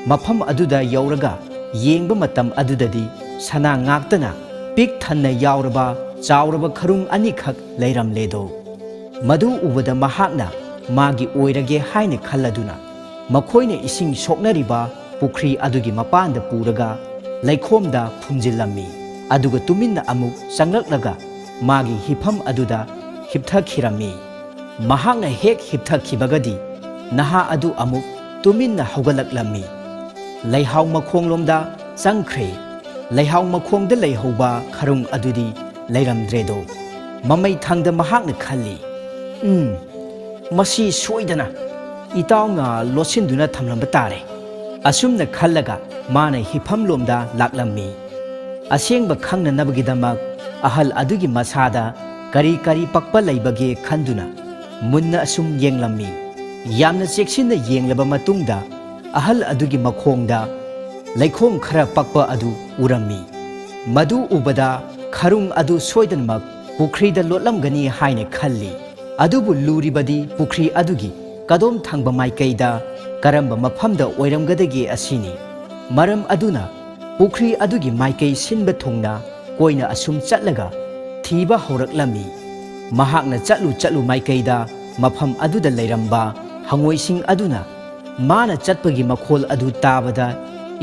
ꯃꯐꯝ ꯑꯗꯨꯗ ꯌꯧꯔꯒ ꯌꯦꯡꯕ ꯃꯇꯝ ꯑꯗꯨꯗꯗꯤ ꯁꯅꯥ ꯉꯥꯛꯇꯅ ꯄꯤꯛ ꯊꯟꯅ ꯌꯥꯎꯔꯕ ꯆꯥꯎꯔꯕ ꯈꯔꯨꯡ ꯑꯅꯤꯈꯛ ꯂꯩꯔꯝꯂꯦꯗꯣ꯫ ꯃꯗꯨ ꯎꯕꯗ ꯃꯍꯥꯛꯅ ꯃꯥꯒꯤ ꯑꯣꯏꯔꯒꯦ ꯍꯥꯏꯅ ꯈꯜꯂꯗꯨꯅ ꯃꯈꯣꯏꯅ ꯏꯁꯤꯡ ꯁꯣꯛꯅꯔꯤꯕ ꯄꯨꯈ꯭ꯔꯤ ꯑꯗꯨꯒꯤ ꯃꯄꯥꯟꯗ ꯄꯨꯔꯒ ꯂꯩꯈꯣꯝꯗ ꯐꯨꯝꯖꯤꯜꯂꯝꯃꯤ꯫ ꯑꯗꯨꯒ ꯇꯨꯃꯤꯟꯅ ꯑꯃꯨꯛ ꯆꯪꯂꯛꯂꯒ ꯃꯥꯒꯤ ꯍꯤꯐꯝ ꯑꯗꯨꯗ ꯍꯤꯞꯊꯈꯤꯔꯝꯃꯤ꯫ ꯃꯍꯥꯛꯅ ꯍꯦꯛ ꯍꯤꯞꯊꯈꯤꯕꯒꯗꯤ ꯅꯍꯥ ꯑꯗꯨ ꯑꯃꯨꯛ ꯇꯨꯃꯤꯟꯅ ꯍꯧꯒꯠꯂꯛꯂꯝꯃꯤ꯫ ꯂꯩꯍꯥꯎ ꯃꯈꯣꯡꯂꯣꯝꯗ ꯆꯪꯈ꯭ꯔꯦ꯫ ꯂꯩꯍꯥꯎ ꯃꯈꯣꯡꯗ ꯂꯩꯍꯧꯕ ꯈꯔꯨꯡ ꯑꯗꯨꯗꯤ ꯂꯩꯔꯝꯗ꯭ꯔꯦꯗꯣ꯫ ꯃꯃꯩ ꯊꯪꯗ ꯃꯍꯥꯛꯅ ꯈꯜꯂꯤ, "ꯎꯝ, ꯃꯁꯤ ꯁꯣꯏꯗꯅ ꯏꯇꯥꯎꯅ ꯂꯣꯠꯁꯤꯟꯗꯨꯅ ꯊꯝꯂꯝꯕ ꯇꯥꯔꯦ"꯫ ꯑꯁꯨꯝꯅ ꯈꯜꯂꯒ ꯃꯥꯅ ꯍꯤꯐꯝꯂꯣꯝꯗ ꯂꯥꯛꯂꯝꯃꯤ꯫ ꯑꯁꯦꯡꯕ ꯈꯪꯅꯅꯕꯒꯤꯗꯃꯛ ꯑꯍꯜ ꯑꯗꯨꯒꯤ ꯃꯁꯥꯗ ꯀꯔꯤ ꯀꯔꯤ ꯄꯛꯄ ꯂꯩꯕꯒꯦ ꯈꯟꯗꯨꯅ ꯃꯨꯟꯅ ꯑꯁꯨꯝ ꯌꯦꯡꯂꯝꯃꯤ꯫ ꯌꯥꯝꯅ ꯆꯦꯛꯁꯤꯟꯅ ꯌꯦꯡꯂꯕ ꯃꯇꯨꯡꯗ ꯑꯍꯜ ꯑꯗꯨꯒꯤ ꯃꯈꯣꯡꯗ ꯂꯩꯈꯣꯝ ꯈꯔ ꯄꯛꯄ ꯑꯗꯨ ꯎꯔꯝꯃꯤ꯫ ꯃꯗꯨ ꯎꯕꯗ ꯈꯔꯨꯡ ꯑꯗꯨ ꯁꯣꯏꯗꯅꯃꯛ ꯄꯨꯈ꯭ꯔꯤꯗ ꯂꯣꯠꯂꯝꯒꯅꯤ ꯍꯥꯏꯅ ꯈꯜꯂꯤ꯫ ꯑꯗꯨꯕꯨ ꯂꯨꯔꯤꯕꯗꯤ ꯄꯨꯈ꯭ꯔꯤ ꯑꯗꯨꯒꯤ ꯀꯗꯣꯝ ꯊꯪꯕ ꯃꯥꯏꯀꯩꯗ ꯀꯔꯝꯕ ꯃꯐꯝꯗ ꯑꯣꯏꯔꯝꯒꯗꯒꯦ ꯑꯁꯤꯅꯤ꯫ ꯃꯔꯝ ꯑꯗꯨꯅ ꯄꯨꯈ꯭ꯔꯤ ꯑꯗꯨꯒꯤ ꯃꯥꯏꯀꯩ ꯁꯤꯟꯕ ꯊꯨꯡꯅ ꯀꯣꯏꯅ ꯑꯁꯨꯝ ꯆꯠꯂꯒ ꯊꯤꯕ ꯍꯧꯔꯛꯂꯝꯃꯤ꯫ ꯃꯍꯥꯛꯅ ꯆꯠꯂꯨ ꯆꯠꯂꯨ ꯃꯥꯏꯀꯩꯗ ꯃꯐꯝ ꯑꯗꯨꯗ ꯂꯩꯔꯝꯕ ꯍꯉꯣꯏꯁꯤꯡ ꯑꯗꯨꯅ ꯃꯥꯅ ꯆꯠꯄꯒꯤ ꯃꯈꯣꯜ ꯑꯗꯨ ꯇꯥꯕꯗ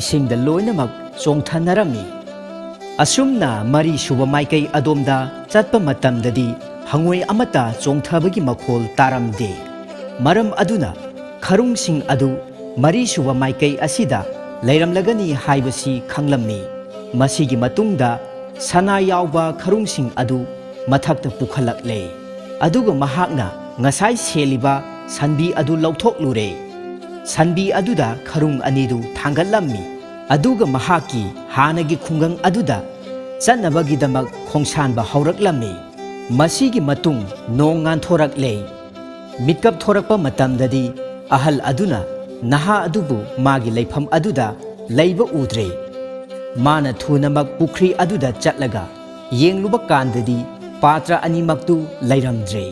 ꯏꯁꯤꯡꯗ ꯂꯣꯏꯅꯃꯛ ꯆꯣꯡꯊꯅꯔꯝꯃꯤ꯫ ꯑꯁꯨꯝꯅ ꯃꯔꯤ ꯁꯨꯕ ꯃꯥꯏꯀꯩ ꯑꯗꯣꯝꯗ ꯆꯠꯄ ꯃꯇꯝꯗꯗꯤ ꯍꯉꯣꯏ ꯑꯃꯠꯇ ꯆꯣꯡꯊꯕꯒꯤ ꯃꯈꯣꯜ ꯇꯥꯔꯝꯗꯦ꯫ ꯃꯔꯝ ꯑꯗꯨꯅ ꯈꯔꯨꯡꯁꯤꯡ ꯑꯗꯨ ꯃꯔꯤ ꯁꯨꯕ ꯃꯥꯏꯀꯩ ꯑꯁꯤꯗ ꯂꯩꯔꯝꯂꯒꯅꯤ ꯍꯥꯏꯕꯁꯤ ꯈꯪꯂꯝꯃꯤ꯫ ꯃꯁꯤꯒꯤ ꯃꯇꯨꯡꯗ ꯁꯅꯥ ꯌꯥꯎꯕ ꯈꯔꯨꯡꯁꯤꯡ ꯑꯗꯨ ꯃꯊꯛꯇ ꯄꯨꯈꯠꯂꯛꯂꯦ꯫ ꯑꯗꯨꯒ ꯃꯍꯥꯛꯅ ꯉꯁꯥꯏ ꯁꯦꯜꯂꯤꯕ ꯁꯟꯕꯤ ꯑꯗꯨ ꯂꯧꯊꯣꯛꯂꯨꯔꯦ꯫ ꯁꯟꯕꯤ ꯑꯗꯨꯗ ꯈꯔꯨꯡ ꯑꯅꯤꯗꯨ ꯊꯥꯡꯒꯠꯂꯝꯃꯤ꯫ ꯑꯗꯨꯒ ꯃꯍꯥꯛꯀꯤ ꯍꯥꯟꯅꯒꯤ ꯈꯨꯡꯒꯪ ꯑꯗꯨꯗ ꯆꯠꯅꯕꯒꯤꯗꯃꯛ ꯈꯣꯡꯁꯥꯟꯕ ꯍꯧꯔꯛꯂꯝꯃꯤ꯫ ꯃꯁꯤꯒꯤ ꯃꯇꯨꯡ ꯅꯣꯡ ꯉꯥꯟꯊꯣꯔꯛꯂꯦ꯫ ꯃꯤꯠꯀꯞ ꯊꯣꯔꯛꯄ ꯃꯇꯝꯗꯗꯤ ꯑꯍꯜ ꯑꯗꯨꯅ ꯅꯍꯥ ꯑꯗꯨꯕꯨ ꯃꯥꯒꯤ ꯂꯩꯐꯝ ꯑꯗꯨꯗ ꯂꯩꯕ ꯎꯗ꯭ꯔꯦ꯫ ꯃꯥꯅ ꯊꯨꯅꯃꯛ ꯄꯨꯈ꯭ꯔꯤ ꯑꯗꯨꯗ ꯆꯠꯂꯒ ꯌꯦꯡꯂꯨꯕ ꯀꯥꯟꯗꯗꯤ ꯄꯥꯇ꯭ꯔ ꯑꯅꯤꯃꯛꯇꯨ ꯂꯩꯔꯝꯗ꯭ꯔꯦ꯫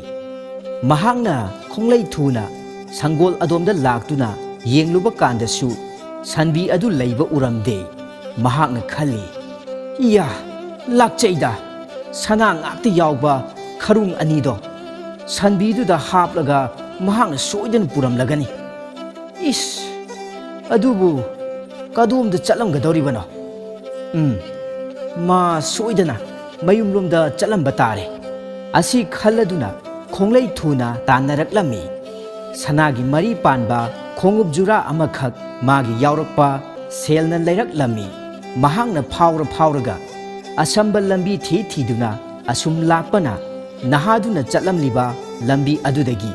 ꯃꯍꯥꯛꯅ ꯈꯣꯡꯂꯩ ꯊꯨꯅ ꯁꯪꯒꯣꯜ ꯑꯗꯣꯝꯗ ꯂꯥꯛꯇꯨꯅ ꯌꯦꯡꯂꯨꯕ ꯀꯥꯟꯗꯁꯨ ꯁꯟꯕꯤ ꯑꯗꯨ ꯂꯩꯕ ꯎꯔꯝꯗꯦ꯫ ꯃꯍꯥꯛꯅ ꯈꯜꯂꯤ, "ꯏꯌꯥ, ꯂꯥꯛꯆꯩꯗ, ꯁꯅꯥ ꯉꯥꯛꯇ ꯌꯥꯎꯕ ꯈꯔꯨꯡ ꯑꯅꯤꯗꯣ ꯁꯟꯕꯤꯗꯨꯗ ꯍꯥꯞꯂꯒ ꯃꯍꯥꯛꯅ ꯁꯣꯏꯗꯅ ꯄꯨꯔꯝꯂꯒꯅꯤ꯫ ꯏꯁ, ꯑꯗꯨꯕꯨ ꯀꯗꯣꯝꯗ ꯆꯠꯂꯝꯒꯗꯧꯔꯤꯕꯅꯣ? ꯎꯝ, ꯃꯥ ꯁꯣꯏꯗꯅ ꯃꯌꯨꯝꯂꯣꯝꯗ ꯆꯠꯂꯝꯕ ꯇꯥꯔꯦ" ꯑꯁꯤ ꯈꯜꯂꯗꯨꯅ ꯈꯣꯡꯂꯩ ꯊꯨꯅ ꯇꯥꯟꯅꯔꯛꯂꯝꯃꯤ꯫ ꯁꯅꯥꯒꯤ ꯃꯔꯤ ꯄꯥꯟꯕ ꯈꯣꯡꯎꯞ ꯖꯨꯔꯥ ꯑꯃꯈꯛ ꯃꯥꯒꯤ ꯌꯥꯎꯔꯛꯄ ꯁꯦꯜꯅ ꯂꯩꯔꯛꯂꯝꯃꯤ꯫ ꯃꯍꯥꯛꯅ ꯐꯥꯎꯔ ꯐꯥꯎꯔꯒ ꯑꯁꯝꯕ ꯂꯝꯕꯤ ꯊꯤ ꯊꯤꯗꯨꯅ ꯑꯁꯨꯝ ꯂꯥꯛꯄꯅ ꯅꯍꯥꯗꯨꯅ ꯆꯠꯂꯝꯂꯤꯕ ꯂꯝꯕꯤ ꯑꯗꯨꯗꯒꯤ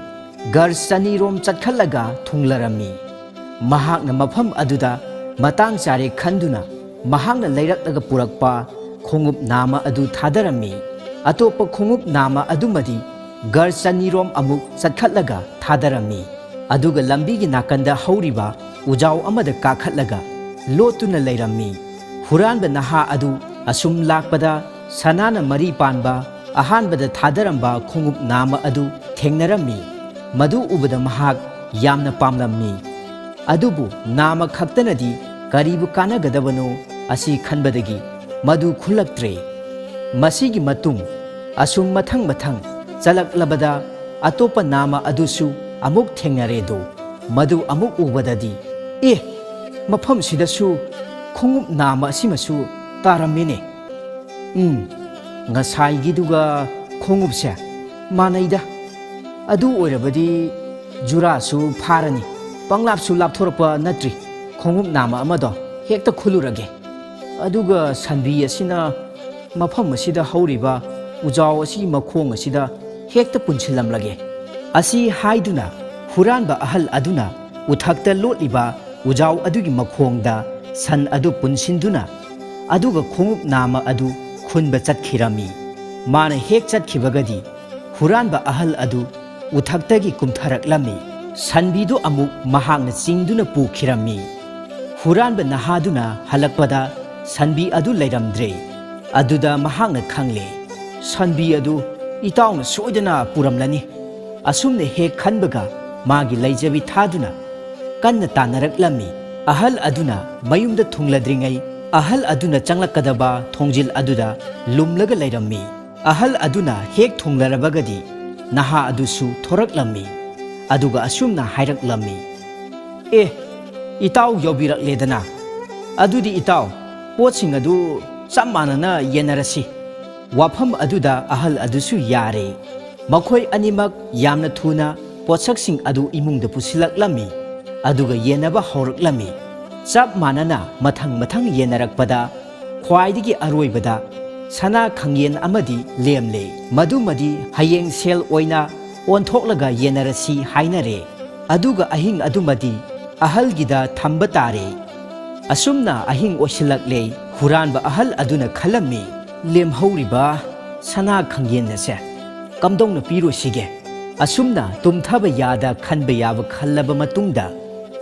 ꯒꯔ ꯆꯅꯤꯔꯣꯝ ꯆꯠꯈꯠꯂꯒ ꯊꯨꯡꯂꯔꯝꯃꯤ꯫ ꯃꯍꯥꯛꯅ ꯃꯐꯝ ꯑꯗꯨꯗ ꯃꯇꯥꯡ ꯆꯥꯔꯦ ꯈꯟꯗꯨꯅ ꯃꯍꯥꯛꯅ ꯂꯩꯔꯛꯂꯒ ꯄꯨꯔꯛꯄ ꯈꯣꯡꯎꯞ ꯅꯥꯝꯃ ꯑꯗꯨ ꯊꯥꯗꯔꯝꯃꯤ꯫ ꯑꯇꯣꯞꯄ ꯈꯣꯡꯎꯞ ꯅꯥꯝꯃ ꯑꯗꯨꯃꯗꯤ ꯒꯔ ꯆꯅꯤꯔꯣꯝ ꯑꯃꯨꯛ ꯆꯠꯈꯠꯂꯒ ꯊꯥꯗꯔꯝꯃꯤ꯫ ꯑꯗꯨꯒ ꯂꯝꯕꯤꯒꯤ ꯅꯥꯀꯟꯗ ꯍꯧꯔꯤꯕ ꯎꯖꯥꯎ ꯑꯃꯗ ꯀꯥꯈꯠꯂꯒ ꯂꯣꯠꯇꯨꯅ ꯂꯩꯔꯝꯃꯤ꯫ ꯍꯨꯔꯥꯟꯕ ꯅꯍꯥ ꯑꯗꯨ ꯑꯁꯨꯝ ꯂꯥꯛꯄꯗ ꯁꯅꯥꯅ ꯃꯔꯤ ꯄꯥꯟꯕ ꯑꯍꯥꯟꯕꯗ ꯊꯥꯗꯔꯝꯕ ꯈꯣꯡꯎꯞ ꯅꯥꯝꯃ ꯑꯗꯨ ꯊꯦꯡꯅꯔꯝꯃꯤ꯫ ꯃꯗꯨ ꯎꯕꯗ ꯃꯍꯥꯛ ꯌꯥꯝꯅ ꯄꯥꯝꯂꯝꯃꯤ꯫ ꯑꯗꯨꯕꯨ ꯅꯥꯃ ꯈꯛꯇꯅꯗꯤ ꯀꯔꯤꯕꯨ ꯀꯥꯟꯅꯒꯗꯕꯅꯣ ꯑꯁꯤ ꯈꯟꯕꯗꯒꯤ ꯃꯗꯨ ꯈꯨꯜꯂꯛꯇ꯭ꯔꯦ꯫ ꯃꯁꯤꯒꯤ ꯃꯇꯨꯡ ꯑꯁꯨꯝ ꯃꯊꯪ ꯃꯊꯪ ꯆꯠꯂꯛꯂꯕꯗ ꯑꯇꯣꯞꯄ ꯅꯥꯃ ꯑꯗꯨꯁꯨ ꯑꯃꯨꯛ ꯊꯦꯡꯅꯔꯦꯗꯣ꯫ ꯃꯗꯨ ꯑꯃꯨꯛ ꯎꯕꯗꯗꯤ, "ꯑꯦ, ꯃꯐꯝꯁꯤꯗꯁꯨ ꯈꯣꯡꯎꯞ ꯅꯥꯃ ꯑꯁꯤꯃꯁꯨ ꯇꯥꯔꯝꯃꯤꯅꯦ꯫ ꯎꯝ, ꯉꯁꯥꯏꯒꯤꯗꯨꯒ ꯈꯣꯡꯎꯞꯁꯦ ꯃꯥꯟꯅꯩꯗ꯫ ꯑꯗꯨ ꯑꯣꯏꯔꯕꯗꯤ ꯖꯨꯔꯥꯁꯨ ꯐꯥꯔꯅꯤ꯫ ꯄꯪꯂꯥꯞꯁꯨ ꯂꯥꯞꯊꯣꯔꯛꯄ ꯅꯠꯇ꯭ꯔꯤ꯫ ꯈꯣꯡꯎꯞ ꯅꯥꯃ ꯑꯃꯗꯣ ꯍꯦꯛꯇ ꯈꯨꯜꯂꯨꯔꯒꯦ꯫ ꯑꯗꯨꯒ ꯁꯟꯕꯤ ꯑꯁꯤꯅ ꯃꯐꯝ ꯑꯁꯤꯗ ꯍꯧꯔꯤꯕ ꯎꯖꯥꯎ ꯑꯁꯤꯒꯤ ꯃꯈꯣꯡ ꯑꯁꯤꯗ ꯍꯦꯛꯇ ꯄꯨꯟꯁꯤꯜꯂꯝꯂꯒꯦ" ꯑꯁꯤ ꯍꯥꯏꯗꯨꯅ ꯍꯨꯔꯥꯟꯕ ꯑꯍꯜ ꯑꯗꯨꯅ ꯎꯊꯛꯇ ꯂꯣꯠꯂꯤꯕ ꯎꯖꯥꯎ ꯑꯗꯨꯒꯤ ꯃꯈꯣꯡꯗ ꯁꯟ ꯑꯗꯨ ꯄꯨꯟꯁꯤꯟꯗꯨꯅ ꯑꯗꯨꯒ ꯈꯣꯡꯎꯞ ꯅꯥꯃ ꯑꯗꯨ ꯈꯨꯟꯕ ꯆꯠꯈꯤꯔꯝꯃꯤ꯫ ꯃꯥꯅ ꯍꯦꯛ ꯆꯠꯈꯤꯕꯒꯗꯤ ꯍꯨꯔꯥꯟꯕ ꯑꯍꯜ ꯑꯗꯨ ꯎꯊꯛꯇꯒꯤ ꯀꯨꯝꯊꯔꯛꯂꯝꯃꯤ꯫ ꯁꯟꯕꯤꯗꯨ ꯑꯃꯨꯛ ꯃꯍꯥꯛꯅ ꯆꯤꯡꯗꯨꯅ ꯄꯨꯈꯤꯔꯝꯃꯤ꯫ ꯍꯨꯔꯥꯟꯕ ꯅꯍꯥꯗꯨꯅ ꯍꯜꯂꯛꯄꯗ ꯁꯟꯕꯤ ꯑꯗꯨ ꯂꯩꯔꯝꯗ꯭ꯔꯦ꯫ ꯑꯗꯨꯗ ꯃꯍꯥꯛꯅ ꯈꯪꯂꯦ, ꯁꯟꯕꯤ ꯑꯗꯨ ꯏꯇꯥꯎꯅ ꯁꯣꯏꯗꯅ ꯄꯨꯔꯝꯂꯅꯤ꯫ ꯑꯁꯨꯝꯅ ꯍꯦꯛ ꯈꯟꯕꯒ ꯃꯥꯒꯤ ꯂꯩꯖꯕꯤ ꯊꯥꯗꯨꯅ ꯀꯟꯅ ꯇꯥꯟꯅꯔꯛꯂꯝꯃꯤ꯫ ꯑꯍꯜ ꯑꯗꯨꯅ ꯃꯌꯨꯝꯗ ꯊꯨꯡꯂꯗ꯭ꯔꯤꯉꯩ ꯑꯍꯜ ꯑꯗꯨꯅ ꯆꯪꯂꯛꯀꯗꯕ ꯊꯣꯡꯖꯤꯜ ꯑꯗꯨꯗ ꯂꯨꯝꯂꯒ ꯂꯩꯔꯝꯃꯤ꯫ ꯑꯍꯜ ꯑꯗꯨꯅ ꯍꯦꯛ ꯊꯨꯡꯂꯔꯕꯒꯗꯤ ꯅꯍꯥ ꯑꯗꯨꯁꯨ ꯊꯣꯔꯛꯂꯝꯃꯤ꯫ ꯑꯗꯨꯒ ꯑꯁꯨꯝꯅ ꯍꯥꯏꯔꯛꯂꯝꯃꯤ, "ꯑꯦ, ꯏꯇꯥꯎ ꯌꯧꯕꯤꯔꯛꯂꯦꯗꯅ꯫ ꯑꯗꯨꯗꯤ ꯏꯇꯥꯎ, ꯄꯣꯠꯁꯤꯡ ꯑꯗꯨ ꯆꯞ ꯃꯥꯟꯅꯅ ꯌꯦꯟꯅꯔꯁꯤ꯫ ꯋꯥꯐꯝ ꯑꯗꯨꯗ ꯑꯍꯜ ꯑꯗꯨꯁꯨ ꯌꯥꯔꯦ꯫ ꯃꯈꯣꯏ ꯑꯅꯤꯃꯛ ꯌꯥꯝꯅ ꯊꯨꯅ ꯄꯣꯠꯁꯛꯁꯤꯡ ꯑꯗꯨ ꯏꯃꯨꯡꯗ ꯄꯨꯁꯤꯜꯂꯛꯂꯝꯃꯤ, ꯑꯗꯨꯒ ꯌꯦꯟꯅꯕ ꯍꯧꯔꯛꯂꯝꯃꯤ꯫ ꯆꯞ ꯃꯥꯟꯅꯅ ꯃꯊꯪ ꯃꯊꯪ ꯌꯦꯟꯅꯔꯛꯄꯗ ꯈ꯭ꯋꯥꯏꯗꯒꯤ ꯑꯔꯣꯏꯕꯗ ꯁꯅꯥ ꯈꯪꯌꯦꯟ ꯑꯃꯗꯤ ꯂꯦꯝꯂꯦ꯫ ꯃꯗꯨꯃꯗꯤ ꯍꯌꯦꯡ ꯁꯦꯜ ꯑꯣꯏꯅ ꯑꯣꯟꯊꯣꯛꯂꯒ ꯌꯦꯟꯅꯔꯁꯤ ꯍꯥꯏꯅꯔꯦ꯫ ꯑꯗꯨꯒ ꯑꯍꯤꯡ ꯑꯗꯨꯃꯗꯤ ꯑꯍꯜꯒꯤꯗ ꯊꯝꯕ ꯇꯥꯔꯦ꯫" ꯑꯁꯨꯝꯅ ꯑꯍꯤꯡ ꯑꯣꯏꯁꯤꯜꯂꯛꯂꯦ꯫ ꯍꯨꯔꯥꯟꯕ ꯑꯍꯜ ꯑꯗꯨꯅ ꯈꯜꯂꯝꯃꯤ, "ꯂꯦꯝꯍꯧꯔꯤꯕ ꯁꯅꯥ ꯈꯪꯌꯦꯟ ꯑꯁꯦ ꯀꯝꯗꯧꯅ ꯄꯤꯔꯣꯏꯁꯤꯒꯦ?" ꯑꯁꯨꯝꯅ ꯇꯨꯝꯊꯕ ꯌꯥꯗ ꯈꯟꯕ ꯌꯥꯕ ꯈꯜꯂꯕ ꯃꯇꯨꯡꯗ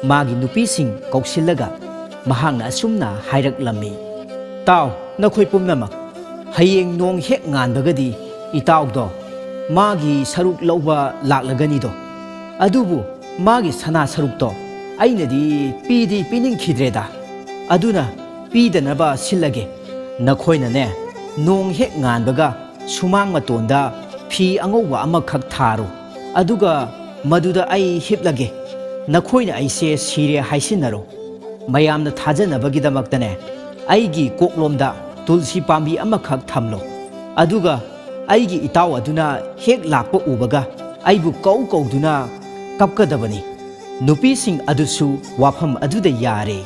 ꯃꯥꯒꯤ ꯅꯨꯄꯤꯁꯤꯡ ꯀꯧꯁꯤꯜꯂꯒ ꯃꯍꯥꯛꯅ ꯑꯁꯨꯝꯅ ꯍꯥꯏꯔꯛꯂꯝꯃꯤ, "ꯇꯥꯎ, ꯅꯈꯣꯏ ꯄꯨꯝꯅꯃꯛ, ꯍꯌꯦꯡ ꯅꯣꯡ ꯍꯦꯛ ꯉꯥꯟꯕꯒꯗꯤ ꯏꯇꯥꯎꯗꯣ ꯃꯥꯒꯤ ꯁꯔꯨꯛ ꯂꯧꯕ ꯂꯥꯛꯂꯒꯅꯤꯗꯣ꯫ ꯑꯗꯨꯕꯨ ꯃꯥꯒꯤ ꯁꯅꯥ ꯁꯔꯨꯛꯇꯣ ꯑꯩꯅꯗꯤ ꯄꯤꯗꯤ ꯄꯤꯅꯤꯡꯈꯤꯗ꯭ꯔꯦꯗ꯫ ꯑꯗꯨꯅ ꯄꯤꯗꯅꯕ ꯁꯤꯜꯂꯒꯦ꯫ ꯅꯈꯣꯏꯅꯅꯦ, ꯅꯣꯡ ꯍꯦꯛ ꯉꯥꯟꯕꯒ ꯁꯨꯃꯥꯡ ꯃꯇꯣꯟꯗ ꯐꯤ ꯑꯉꯧꯕ ꯑꯃꯈꯛ ꯊꯥꯔꯣ꯫ ꯑꯗꯨꯒ ꯃꯗꯨꯗ ꯑꯩ ꯍꯤꯞꯂꯒꯦ꯫ ꯅꯈꯣꯏꯅ ꯑꯩꯁꯦ ꯁꯤꯔꯦ ꯍꯥꯏꯁꯤꯟꯅꯔꯣ꯫ ꯃꯌꯥꯝꯅ ꯊꯥꯖꯅꯕꯒꯤꯗꯃꯛꯇꯅꯦ, ꯑꯩꯒꯤ ꯀꯣꯛꯂꯣꯝꯗ ꯇꯨꯜꯁꯤ ꯄꯥꯝꯕꯤ ꯑꯃꯈꯛ ꯊꯝꯂꯣ꯫ ꯑꯗꯨꯒ ꯑꯩꯒꯤ ꯏꯇꯥꯎ ꯑꯗꯨꯅ ꯍꯦꯛ ꯂꯥꯛꯄ ꯎꯕꯒ ꯑꯩꯕꯨ ꯀꯧ ꯀꯧꯗꯨꯅ ꯀꯞꯀꯗꯕꯅꯤ꯫ ꯅꯨꯄꯤꯁꯤꯡ ꯑꯗꯨꯁꯨ ꯋꯥꯐꯝ ꯑꯗꯨꯗ ꯌꯥꯔꯦ꯫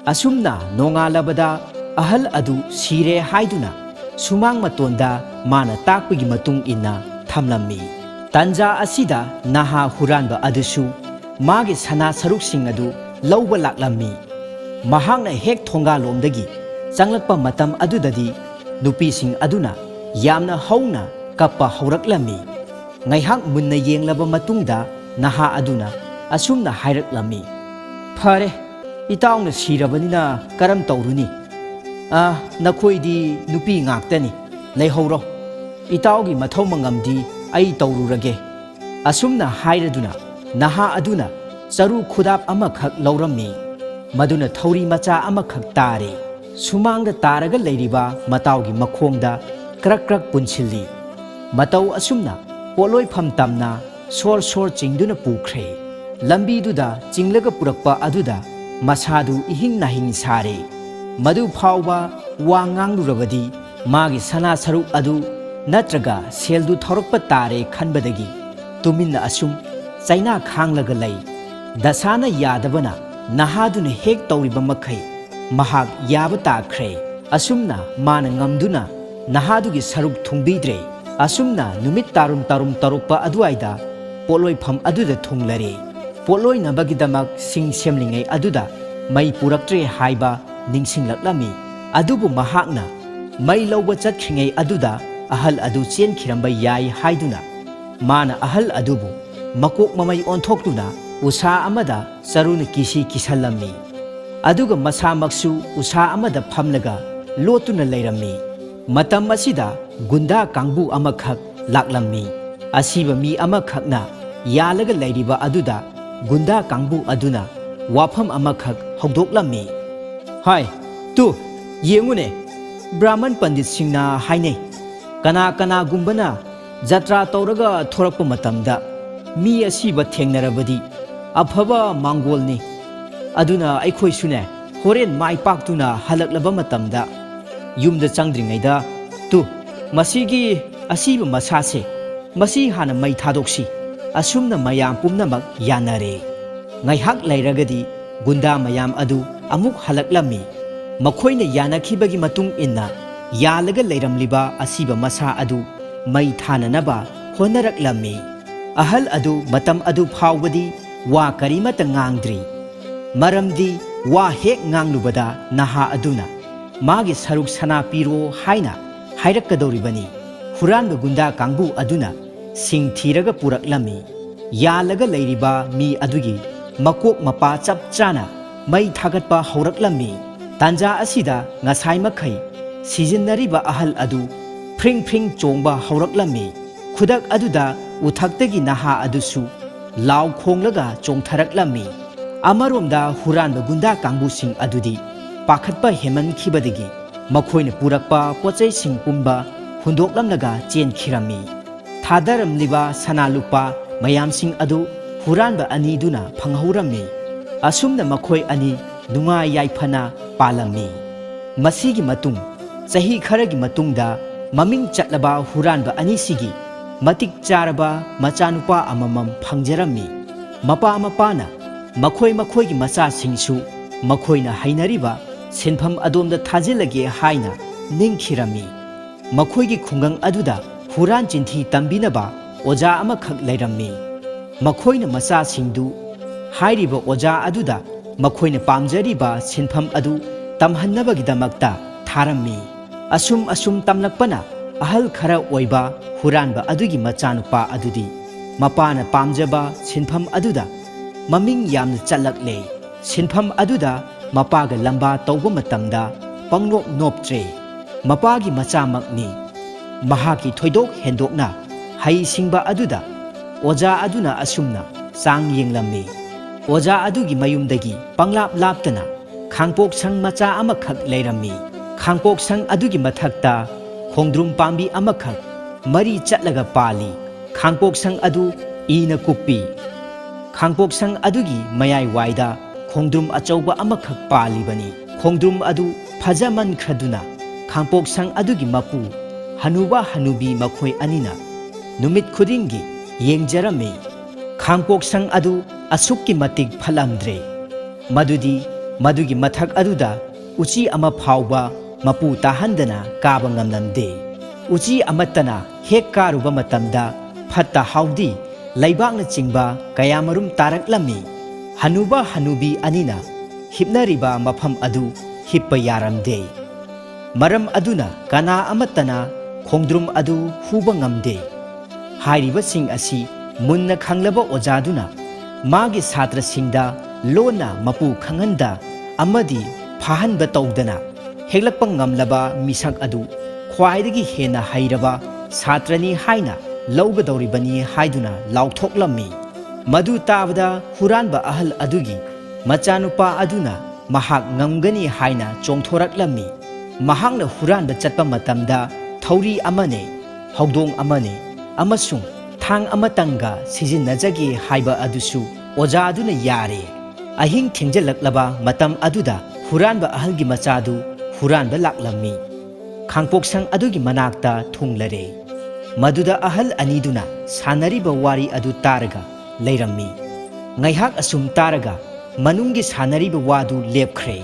ꯑꯁꯨꯝꯅ ꯅꯣꯡꯉꯥꯜꯂꯕꯗ ꯑꯍꯜ ꯑꯗꯨ ꯁꯤꯔꯦ ꯍꯥꯏꯗꯨꯅ ꯁꯨꯃꯥꯡ ꯃꯇꯣꯟꯗ ꯃꯥꯅ ꯇꯥꯛꯄꯒꯤ ꯃꯇꯨꯡ ꯏꯟꯅ ꯊꯝꯂꯝꯃꯤ꯫ ꯇꯟꯖꯥ ꯑꯁꯤꯗ ꯅꯍꯥ ꯍꯨꯔꯥꯟꯕ ꯑꯗꯨꯁꯨ ꯃꯥꯒꯤ ꯁꯅꯥ ꯁꯔꯨꯛꯁꯤꯡ ꯑꯗꯨ ꯂꯧꯕ ꯂꯥꯛꯂꯝꯃꯤ꯫ ꯃꯍꯥꯛꯅ ꯍꯦꯛ ꯊꯣꯡꯒꯥꯜꯂꯣꯝꯗꯒꯤ ꯆꯪꯂꯛꯄ ꯃꯇꯝ ꯑꯗꯨꯗꯗꯤ ꯅꯨꯄꯤꯁꯤꯡ ꯑꯗꯨꯅ ꯌꯥꯝꯅ ꯍꯧꯅ ꯀꯞꯄ ꯍꯧꯔꯛꯂꯝꯃꯤ꯫ ꯉꯥꯏꯍꯥꯛ ꯃꯨꯟꯅ ꯌꯦꯡꯂꯕ ꯃꯇꯨꯡꯗ ꯅꯍꯥ ꯑꯗꯨꯅ ꯑꯁꯨꯝꯅ ꯍꯥꯏꯔꯛꯂꯝꯃꯤ, "ꯐꯔꯦ, ꯏꯇꯥꯎꯅ ꯁꯤꯔꯕꯅꯤꯅ ꯀꯔꯝ ꯇꯧꯔꯨꯅꯤ? ꯑ, ꯅꯈꯣꯏꯗꯤ ꯅꯨꯄꯤ ꯉꯥꯛꯇꯅꯤ, ꯂꯩꯍꯧꯔꯣ꯫ ꯏꯇꯥꯎꯒꯤ ꯃꯊꯧ ꯃꯉꯝꯗꯤ ꯑꯩ ꯇꯧꯔꯨꯔꯒꯦ"꯫ ꯑꯁꯨꯝꯅ ꯍꯥꯏꯔꯗꯨꯅ ꯅꯍꯥ ꯑꯗꯨꯅ ꯆꯔꯨ ꯈꯨꯗꯥꯞ ꯑꯃꯈꯛ ꯂꯧꯔꯝꯃꯤ꯫ ꯃꯗꯨꯅ ꯊꯧꯔꯤ ꯃꯆꯥ ꯑꯃꯈꯛ ꯇꯥꯔꯦ꯫ ꯁꯨꯃꯥꯡꯗ ꯇꯥꯔꯒ ꯂꯩꯔꯤꯕ ꯃꯇꯥꯎꯒꯤ ꯃꯈꯣꯡꯗ ꯀ꯭ꯔꯛ ꯀ꯭ꯔꯛ ꯄꯨꯟꯁꯤꯜꯂꯤ꯫ ꯃꯇꯧ ꯑꯁꯨꯝꯅ ꯄꯣꯠꯂꯣꯏꯐꯝ ꯇꯝꯅ ꯁꯣꯔ ꯁꯣꯔ ꯆꯤꯡꯗꯨꯅ ꯄꯨꯈ꯭ꯔꯦ꯫ ꯂꯝꯕꯤꯗꯨꯗ ꯆꯤꯡꯂꯒ ꯄꯨꯔꯛꯄ ꯑꯗꯨꯗ ꯃꯁꯥꯗꯨ ꯏꯍꯤꯡ ꯅꯥꯍꯤꯡ ꯁꯥꯔꯦ꯫ ꯃꯗꯨ ꯐꯥꯎꯕ ꯋꯥ ꯉꯥꯡꯂꯨꯔꯕꯗꯤ ꯃꯥꯒꯤ ꯁꯅꯥ ꯁꯔꯨꯛ ꯑꯗꯨ ꯅꯠꯇ꯭ꯔꯒ ꯁꯦꯜꯗꯨ ꯊꯧꯔꯛꯄ ꯇꯥꯔꯦ ꯈꯟꯕꯗꯒꯤ ꯇꯨꯃꯤꯟꯅ ꯑꯁꯨꯝ ꯆꯩꯅꯥ ꯈꯥꯡꯂꯒ ꯂꯩ꯫ ꯗꯁꯥꯅ ꯌꯥꯗꯕꯅ ꯅꯍꯥꯗꯨꯅ ꯍꯦꯛ ꯇꯧꯔꯤꯕ ꯃꯈꯩ ꯃꯍꯥꯛ ꯌꯥꯕ ꯇꯥꯈ꯭ꯔꯦ꯫ ꯑꯁꯨꯝꯅ ꯃꯥꯅ ꯉꯝꯗꯨꯅ ꯅꯍꯥꯗꯨꯒꯤ ꯁꯔꯨꯛ ꯊꯨꯡꯕꯤꯗ꯭ꯔꯦ꯫ ꯑꯁꯨꯝꯅ ꯅꯨꯃꯤꯠ ꯇꯥꯔꯨꯝ ꯇꯥꯔꯨꯝ ꯇꯧꯔꯛꯄ ꯑꯗꯨꯋꯥꯏꯗ ꯄꯣꯠꯂꯣꯏꯐꯝ ꯑꯗꯨꯗ ꯊꯨꯡꯂꯔꯦ꯫ ꯄꯣꯠꯂꯣꯏꯅꯕꯒꯤꯗꯃꯛ ꯁꯤꯡ ꯁꯦꯝꯂꯤꯉꯩ ꯑꯗꯨꯗ ꯃꯩ ꯄꯨꯔꯛꯇ꯭ꯔꯦ ꯍꯥꯏꯕ ꯅꯤꯡꯁꯤꯡꯂꯛꯂꯝꯃꯤ꯫ ꯑꯗꯨꯕꯨ ꯃꯍꯥꯛꯅ ꯃꯩ ꯂꯧꯕ ꯆꯠꯈ꯭ꯔꯤꯉꯩ ꯑꯗꯨꯗ ꯑꯍꯜ ꯑꯗꯨ ꯆꯦꯟꯈꯤꯔꯝꯕ ꯌꯥꯏ ꯍꯥꯏꯗꯨꯅ ꯃꯥꯅ ꯑꯍꯜ ꯑꯗꯨꯕꯨ ꯃꯀꯣꯛ ꯃꯃꯩ ꯑꯣꯟꯊꯣꯛꯇꯨꯅ ꯎꯁꯥ ꯑꯃꯗ ꯆꯔꯨꯅ ꯀꯤꯁꯤ ꯀꯤꯁꯜꯂꯝꯃꯤ꯫ ꯑꯗꯨꯒ ꯃꯁꯥꯃꯛꯁꯨ ꯎꯁꯥ ꯑꯃꯗ ꯐꯝꯂꯒ ꯂꯣꯠꯇꯨꯅ ꯂꯩꯔꯝꯃꯤ꯫ ꯃꯇꯝ ꯑꯁꯤꯗ ꯒꯨꯟꯗꯥ ꯀꯥꯡꯕꯨ ꯑꯃꯈꯛ ꯂꯥꯛꯂꯝꯃꯤ꯫ ꯑꯁꯤꯕ ꯃꯤ ꯑꯃꯈꯛꯅ ꯌꯥꯜꯂꯒ ꯂꯩꯔꯤꯕ ꯑꯗꯨꯗ ꯒꯨꯟꯗꯥ ꯀꯥꯡꯕꯨ ꯑꯗꯨꯅ ꯋꯥꯐꯝ ꯑꯃꯈꯛ ꯍꯧꯗꯣꯛꯂꯝꯃꯤ꯫ ꯍꯥꯏ, ꯇꯨ, ꯌꯦꯡꯉꯨꯅꯦ, ꯕ꯭ꯔꯥꯍꯃꯟ ꯄꯟꯗꯤꯠꯁꯤꯡꯅ ꯍꯥꯏꯅꯩ, ꯀꯅꯥ ꯀꯅꯥꯒꯨꯝꯕꯅ ꯖꯇ꯭ꯔꯥ ꯇꯧꯔꯒ ꯊꯣꯔꯛꯄ ꯃꯇꯝꯗ ꯃꯤ ꯑꯁꯤꯕ ꯊꯦꯡꯅꯔꯕꯗꯤ ꯑꯐꯕ ꯃꯥꯡꯒꯣꯜꯅꯤ꯫ ꯑꯗꯨꯅ ꯑꯩꯈꯣꯏꯁꯨꯅꯦ, ꯍꯣꯔꯦꯟ ꯃꯥꯏ ꯄꯥꯛꯇꯨꯅ ꯍꯜꯂꯛꯂꯕ ꯃꯇꯝꯗ ꯌꯨꯝꯗ ꯆꯪꯗ꯭ꯔꯤꯉꯩꯗ, ꯇꯨ, ꯃꯁꯤꯒꯤ ꯑꯁꯤꯕ ꯃꯁꯥꯁꯦ, ꯃꯁꯤ ꯍꯥꯟꯅ ꯃꯩ ꯊꯥꯗꯣꯛꯁꯤ꯫ ꯑꯁꯨꯝꯅ ꯃꯌꯥꯝ ꯄꯨꯝꯅꯃꯛ ꯌꯥꯅꯔꯦ꯫ ꯉꯥꯏꯍꯥꯛ ꯂꯩꯔꯒꯗꯤ ꯒꯨꯟꯗꯥ ꯃꯌꯥꯝ ꯑꯗꯨ ꯑꯃꯨꯛ ꯍꯜꯂꯛꯂꯝꯃꯤ꯫ ꯃꯈꯣꯏꯅ ꯌꯥꯅꯈꯤꯕꯒꯤ ꯃꯇꯨꯡ ꯏꯟꯅ ꯌꯥꯜꯂꯒ ꯂꯩꯔꯝꯂꯤꯕ ꯑꯁꯤꯕ ꯃꯁꯥ ꯑꯗꯨ ꯃꯩ ꯊꯥꯅꯅꯕ ꯍꯣꯠꯅꯔꯛꯂꯝꯃꯤ꯫ ꯑꯍꯜ ꯑꯗꯨ ꯃꯇꯝ ꯑꯗꯨ ꯐꯥꯎꯕꯗꯤ ꯋꯥ ꯀꯔꯤꯃꯠꯇ ꯉꯥꯡꯗ꯭ꯔꯤ꯫ ꯃꯔꯝꯗꯤ ꯋꯥ ꯍꯦꯛ ꯉꯥꯡꯂꯨꯕꯗ ꯅꯍꯥ ꯑꯗꯨꯅ ꯃꯥꯒꯤ ꯁꯔꯨꯛ ꯁꯅꯥ ꯄꯤꯔꯣ ꯍꯥꯏꯅ ꯍꯥꯏꯔꯛꯀꯗꯧꯔꯤꯕꯅꯤ꯫ ꯍꯨꯔꯥꯟꯕ ꯒꯨꯟꯗꯥ ꯀꯥꯡꯕꯨ ꯑꯗꯨꯅ ꯁꯤꯡ ꯊꯤꯔꯒ ꯄꯨꯔꯛꯂꯝꯃꯤ꯫ ꯌꯥꯜꯂꯒ ꯂꯩꯔꯤꯕ ꯃꯤ ꯑꯗꯨꯒꯤ ꯃꯀꯣꯛ ꯃꯄꯥ ꯆꯞ ꯆꯥꯅ ꯃꯩ ꯊꯥꯒꯠꯄ ꯍꯧꯔꯛꯂꯝꯃꯤ꯫ ꯇꯥꯟꯖꯥ ꯑꯁꯤꯗ ꯉꯁꯥꯏ ꯃꯈꯩ ꯁꯤꯖꯤꯟꯅꯔꯤꯕ ꯑꯍꯜ ꯑꯗꯨ ꯐ꯭ꯔꯤꯡ ꯐ꯭ꯔꯤꯡ ꯆꯣꯡꯕ ꯍꯧꯔꯛꯂꯝꯃꯤ꯫ ꯈꯨꯗꯛ ꯑꯗꯨꯗ ꯎꯊꯛꯇꯒꯤ ꯅꯍꯥ ꯑꯗꯨꯁꯨ ꯂꯥꯎ ꯈꯣꯡꯂꯒ ꯆꯣꯡꯊꯔꯛꯂꯝꯃꯤ꯫ ꯑꯃꯔꯣꯝꯗ ꯍꯨꯔꯥꯟꯕ ꯒꯨꯟꯗꯥ ꯀꯥꯡꯕꯨꯁꯤꯡ ꯑꯗꯨꯗꯤ ꯄꯥꯈꯠꯄ ꯍꯦꯟꯃꯟꯈꯤꯕꯗꯒꯤ ꯃꯈꯣꯏꯅ ꯄꯨꯔꯛꯄ ꯄꯣꯠꯆꯩꯁꯤꯡ ꯄꯨꯝꯕ ꯍꯨꯟꯗꯣꯛꯂꯝꯂꯒ ꯆꯦꯟꯈꯤꯔꯝꯃꯤ꯫ ꯊꯥꯗꯔꯝꯂꯤꯕ ꯁꯅꯥ ꯂꯨꯄꯥ ꯃꯌꯥꯝꯁꯤꯡ ꯑꯗꯨ ꯍꯨꯔꯥꯟꯕ ꯑꯅꯤꯗꯨꯅ ꯐꯪꯍꯧꯔꯝꯃꯤ꯫ ꯑꯁꯨꯝꯅ ꯃꯈꯣꯏ ꯑꯅꯤ ꯅꯨꯡꯉꯥꯏ ꯌꯥꯏꯐꯅ ꯄꯥꯜꯂꯝꯃꯤ꯫ ꯃꯁꯤꯒꯤ ꯃꯇꯨꯡ ꯆꯍꯤ ꯈꯔꯒꯤ ꯃꯇꯨꯡꯗ ꯃꯃꯤꯡ ꯆꯠꯂꯕ ꯍꯨꯔꯥꯟꯕ ꯑꯅꯤꯁꯤꯒꯤ ꯃꯇꯤꯛ ꯆꯥꯔꯕ ꯃꯆꯥꯅꯨꯄꯥ ꯑꯃꯃꯝ ꯐꯪꯖꯔꯝꯃꯤ꯫ ꯃꯄꯥ ꯃꯄꯥꯅ ꯃꯈꯣꯏ ꯃꯈꯣꯏꯒꯤ ꯃꯆꯥꯁꯤꯡꯁꯨ ꯃꯈꯣꯏꯅ ꯍꯩꯅꯔꯤꯕ ꯁꯤꯟꯐꯝ ꯑꯗꯣꯝꯗ ꯊꯥꯖꯤꯜꯂꯒꯦ ꯍꯥꯏꯅ ꯅꯤꯡꯈꯤꯔꯝꯃꯤ꯫ ꯃꯈꯣꯏꯒꯤ ꯈꯨꯡꯒꯪ ꯑꯗꯨꯗ ꯍꯨꯔꯥꯟ ꯆꯤꯟꯊꯤ ꯇꯝꯕꯤꯅꯕ ꯑꯣꯖꯥ ꯑꯃꯈꯛ ꯂꯩꯔꯝꯃꯤ꯫ ꯃꯈꯣꯏꯅ ꯃꯆꯥꯁꯤꯡꯗꯨ ꯍꯥꯏꯔꯤꯕ ꯑꯣꯖꯥ ꯑꯗꯨꯗ ꯃꯈꯣꯏꯅ ꯄꯥꯝꯖꯔꯤꯕ ꯁꯤꯟꯐꯝ ꯑꯗꯨ ꯇꯝꯍꯟꯅꯕꯒꯤꯗꯃꯛꯇ ꯊꯥꯔꯝꯃꯤ꯫ ꯑꯁꯨꯝ ꯑꯁꯨꯝ ꯇꯝꯂꯛꯄꯅ ꯑꯍꯜ ꯈꯔ ꯑꯣꯏꯕ ꯍꯨꯔꯥꯟꯕ ꯑꯗꯨꯒꯤ ꯃꯆꯥꯅꯨꯄꯥ ꯑꯗꯨꯗꯤ ꯃꯄꯥꯅ ꯄꯥꯝꯖꯕ ꯁꯤꯟꯐꯝ ꯑꯗꯨꯗ ꯃꯃꯤꯡ ꯌꯥꯝꯅ ꯆꯠꯂꯛꯂꯦ꯫ ꯁꯤꯟꯐꯝ ꯑꯗꯨꯗ ꯃꯄꯥꯒ ꯂꯝꯕꯥ ꯇꯧꯕ ꯃꯇꯝꯗ ꯄꯪꯅꯣꯞ ꯅꯣꯞꯇ꯭ꯔꯦ꯫ ꯃꯄꯥꯒꯤ ꯃꯆꯥꯃꯛꯅꯤ꯫ ꯃꯍꯥꯛꯀꯤ ꯊꯣꯏꯗꯣꯛ ꯍꯦꯟꯗꯣꯛꯅ ꯍꯩꯁꯤꯡꯕ ꯑꯗꯨꯗ ꯑꯣꯖꯥ ꯑꯗꯨꯅ ꯑꯁꯨꯝꯅ ꯆꯥꯡ ꯌꯦꯡꯂꯝꯃꯤ꯫ ꯑꯣꯖꯥ ꯑꯗꯨꯒꯤ ꯃꯌꯨꯝꯗꯒꯤ ꯄꯪꯂꯥꯞ ꯂꯥꯞꯇꯅ ꯈꯥꯡꯄꯣꯛꯁꯪ ꯃꯆꯥ ꯑꯃꯈꯛ ꯂꯩꯔꯝꯃꯤ꯫ ꯈꯥꯡꯄꯣꯛꯁꯪ ꯑꯗꯨꯒꯤ ꯃꯊꯛꯇ ꯈꯣꯡꯗ꯭ꯔꯨꯝ ꯄꯥꯝꯕꯤ ꯑꯃꯈꯛ ꯃꯔꯤ ꯆꯠꯂꯒ ꯄꯥꯜꯂꯤ꯫ ꯈꯥꯡꯄꯣꯛꯁꯪ ꯑꯗꯨ ꯏꯅ ꯀꯨꯞꯄꯤ꯫ ꯈꯥꯡꯄꯣꯛꯁꯪ ꯑꯗꯨꯒꯤ ꯃꯌꯥꯏ ꯋꯥꯏꯗ ꯈꯣꯡꯗ꯭ꯔꯨꯝ ꯑꯆꯧꯕ ꯑꯃꯈꯛ ꯄꯥꯜꯂꯤꯕꯅꯤ꯫ ꯈꯣꯡꯗ꯭ꯔꯨꯝ ꯑꯗꯨ ꯐꯖꯃꯟꯈ꯭ꯔꯗꯨꯅ ꯈꯥꯡꯄꯣꯛꯁꯪ ꯑꯗꯨꯒꯤ ꯃꯄꯨ ꯍꯅꯨꯕ ꯍꯅꯨꯕꯤ ꯃꯈꯣꯏ ꯑꯅꯤꯅ ꯅꯨꯃꯤꯠ ꯈꯨꯗꯤꯡꯒꯤ ꯌꯦꯡꯖꯔꯝꯃꯤ꯫ ꯈꯥꯡꯄꯣꯛꯁꯪ ꯑꯗꯨ ꯑꯁꯨꯛꯀꯤ ꯃꯇꯤꯛ ꯐꯠꯂꯝꯗ꯭ꯔꯦ꯫ ꯃꯗꯨꯗꯤ ꯃꯗꯨꯒꯤ ꯃꯊꯛ ꯑꯗꯨꯗ ꯎꯆꯤ ꯑꯃ ꯐꯥꯎꯕ ꯃꯄꯨ ꯇꯥꯍꯟꯗꯅ ꯀꯥꯕ ꯉꯝꯂꯝꯗꯦ꯫ ꯎꯆꯤ ꯑꯃꯠꯇꯅ ꯍꯦꯛ ꯀꯥꯔꯨꯕ ꯃꯇꯝꯗ ꯐꯠꯇ ꯍꯥꯎꯗꯤ ꯂꯩꯕꯥꯛꯅꯆꯤꯡꯕ ꯀꯌꯥꯃꯔꯨꯝ ꯇꯥꯔꯛꯂꯝꯃꯤ꯫ ꯍꯅꯨꯕ ꯍꯅꯨꯕꯤ ꯑꯅꯤꯅ ꯍꯤꯞꯅꯔꯤꯕ ꯃꯐꯝ ꯑꯗꯨ ꯍꯤꯞꯄ ꯌꯥꯔꯝꯗꯦ꯫ ꯃꯔꯝ ꯑꯗꯨꯅ ꯀꯅꯥ ꯑꯃꯠꯇꯅ ꯈꯣꯡꯗ꯭ꯔꯨꯝ ꯑꯗꯨ ꯍꯨꯕ ꯉꯝꯗꯦ꯫ ꯍꯥꯏꯔꯤꯕꯁꯤꯡ ꯑꯁꯤ ꯃꯨꯟꯅ ꯈꯪꯂꯕ ꯑꯣꯖꯥꯗꯨꯅ ꯃꯥꯒꯤ ꯁꯥꯇ꯭ꯔꯁꯤꯡꯗ ꯂꯣꯟꯅ ꯃꯄꯨ ꯈꯪꯍꯟꯗ ꯑꯃꯗꯤ ꯐꯥꯍꯟꯕ ꯇꯧꯗꯅ ꯍꯦꯛꯂꯛꯄ ꯉꯝꯂꯕ ꯃꯤꯁꯛ ꯑꯗꯨ ꯈ꯭ꯋꯥꯏꯗꯒꯤ ꯍꯦꯟꯅ ꯍꯩꯔꯕ ꯁꯥꯇ꯭ꯔꯅꯤ ꯍꯥꯏꯅ ꯂꯧꯒꯗꯧꯔꯤꯕꯅꯤ ꯍꯥꯏꯗꯨꯅ ꯂꯥꯎꯊꯣꯛꯂꯝꯃꯤ꯫ ꯃꯗꯨ ꯇꯥꯕꯗ ꯍꯨꯔꯥꯟꯕ ꯑꯍꯜ ꯑꯗꯨꯒꯤ ꯃꯆꯥꯅꯨꯄꯥ ꯑꯗꯨꯅ ꯃꯍꯥꯛ ꯉꯝꯒꯅꯤ ꯍꯥꯏꯅ ꯆꯣꯡꯊꯣꯔꯛꯂꯝꯃꯤ꯫ ꯃꯍꯥꯛꯅ ꯍꯨꯔꯥꯟꯕ ꯆꯠꯄ ꯃꯇꯝꯗ ꯊꯧꯔꯤ ꯑꯃꯅꯦ, ꯍꯧꯗꯣꯡ ꯑꯃꯅꯦ ꯑꯃꯁꯨꯡ ꯊꯥꯡ ꯑꯃꯇꯪꯒ ꯁꯤꯖꯤꯟꯅꯖꯒꯦ ꯍꯥꯏꯕ ꯑꯗꯨꯁꯨ ꯑꯣꯖꯥꯗꯨꯅ ꯌꯥꯔꯦ꯫ ꯑꯍꯤꯡ ꯊꯦꯡꯖꯤꯜꯂꯛꯂꯕ ꯃꯇꯝ ꯑꯗꯨꯗ ꯍꯨꯔꯥꯟꯕ ꯑꯍꯜꯒꯤ ꯃꯆꯥꯗꯨ ꯍꯨꯔꯥꯟꯕ ꯂꯥꯛꯂꯝꯃꯤ꯫ ꯈꯥꯡꯄꯣꯛꯁꯪ ꯑꯗꯨꯒꯤ ꯃꯅꯥꯛꯇ ꯊꯨꯡꯂꯔꯦ꯫ ꯃꯗꯨꯗ ꯑꯍꯜ ꯑꯅꯤꯗꯨꯅ ꯁꯥꯟꯅꯔꯤꯕ ꯋꯥꯔꯤ ꯑꯗꯨ ꯇꯥꯔꯒ ꯂꯩꯔꯝꯃꯤ꯫ ꯉꯥꯏꯍꯥꯛ ꯑꯁꯨꯝ ꯇꯥꯔꯒ ꯃꯅꯨꯡꯒꯤ ꯁꯥꯟꯅꯔꯤꯕ ꯋꯥꯗꯨ ꯂꯦꯞꯈ꯭ꯔꯦ꯫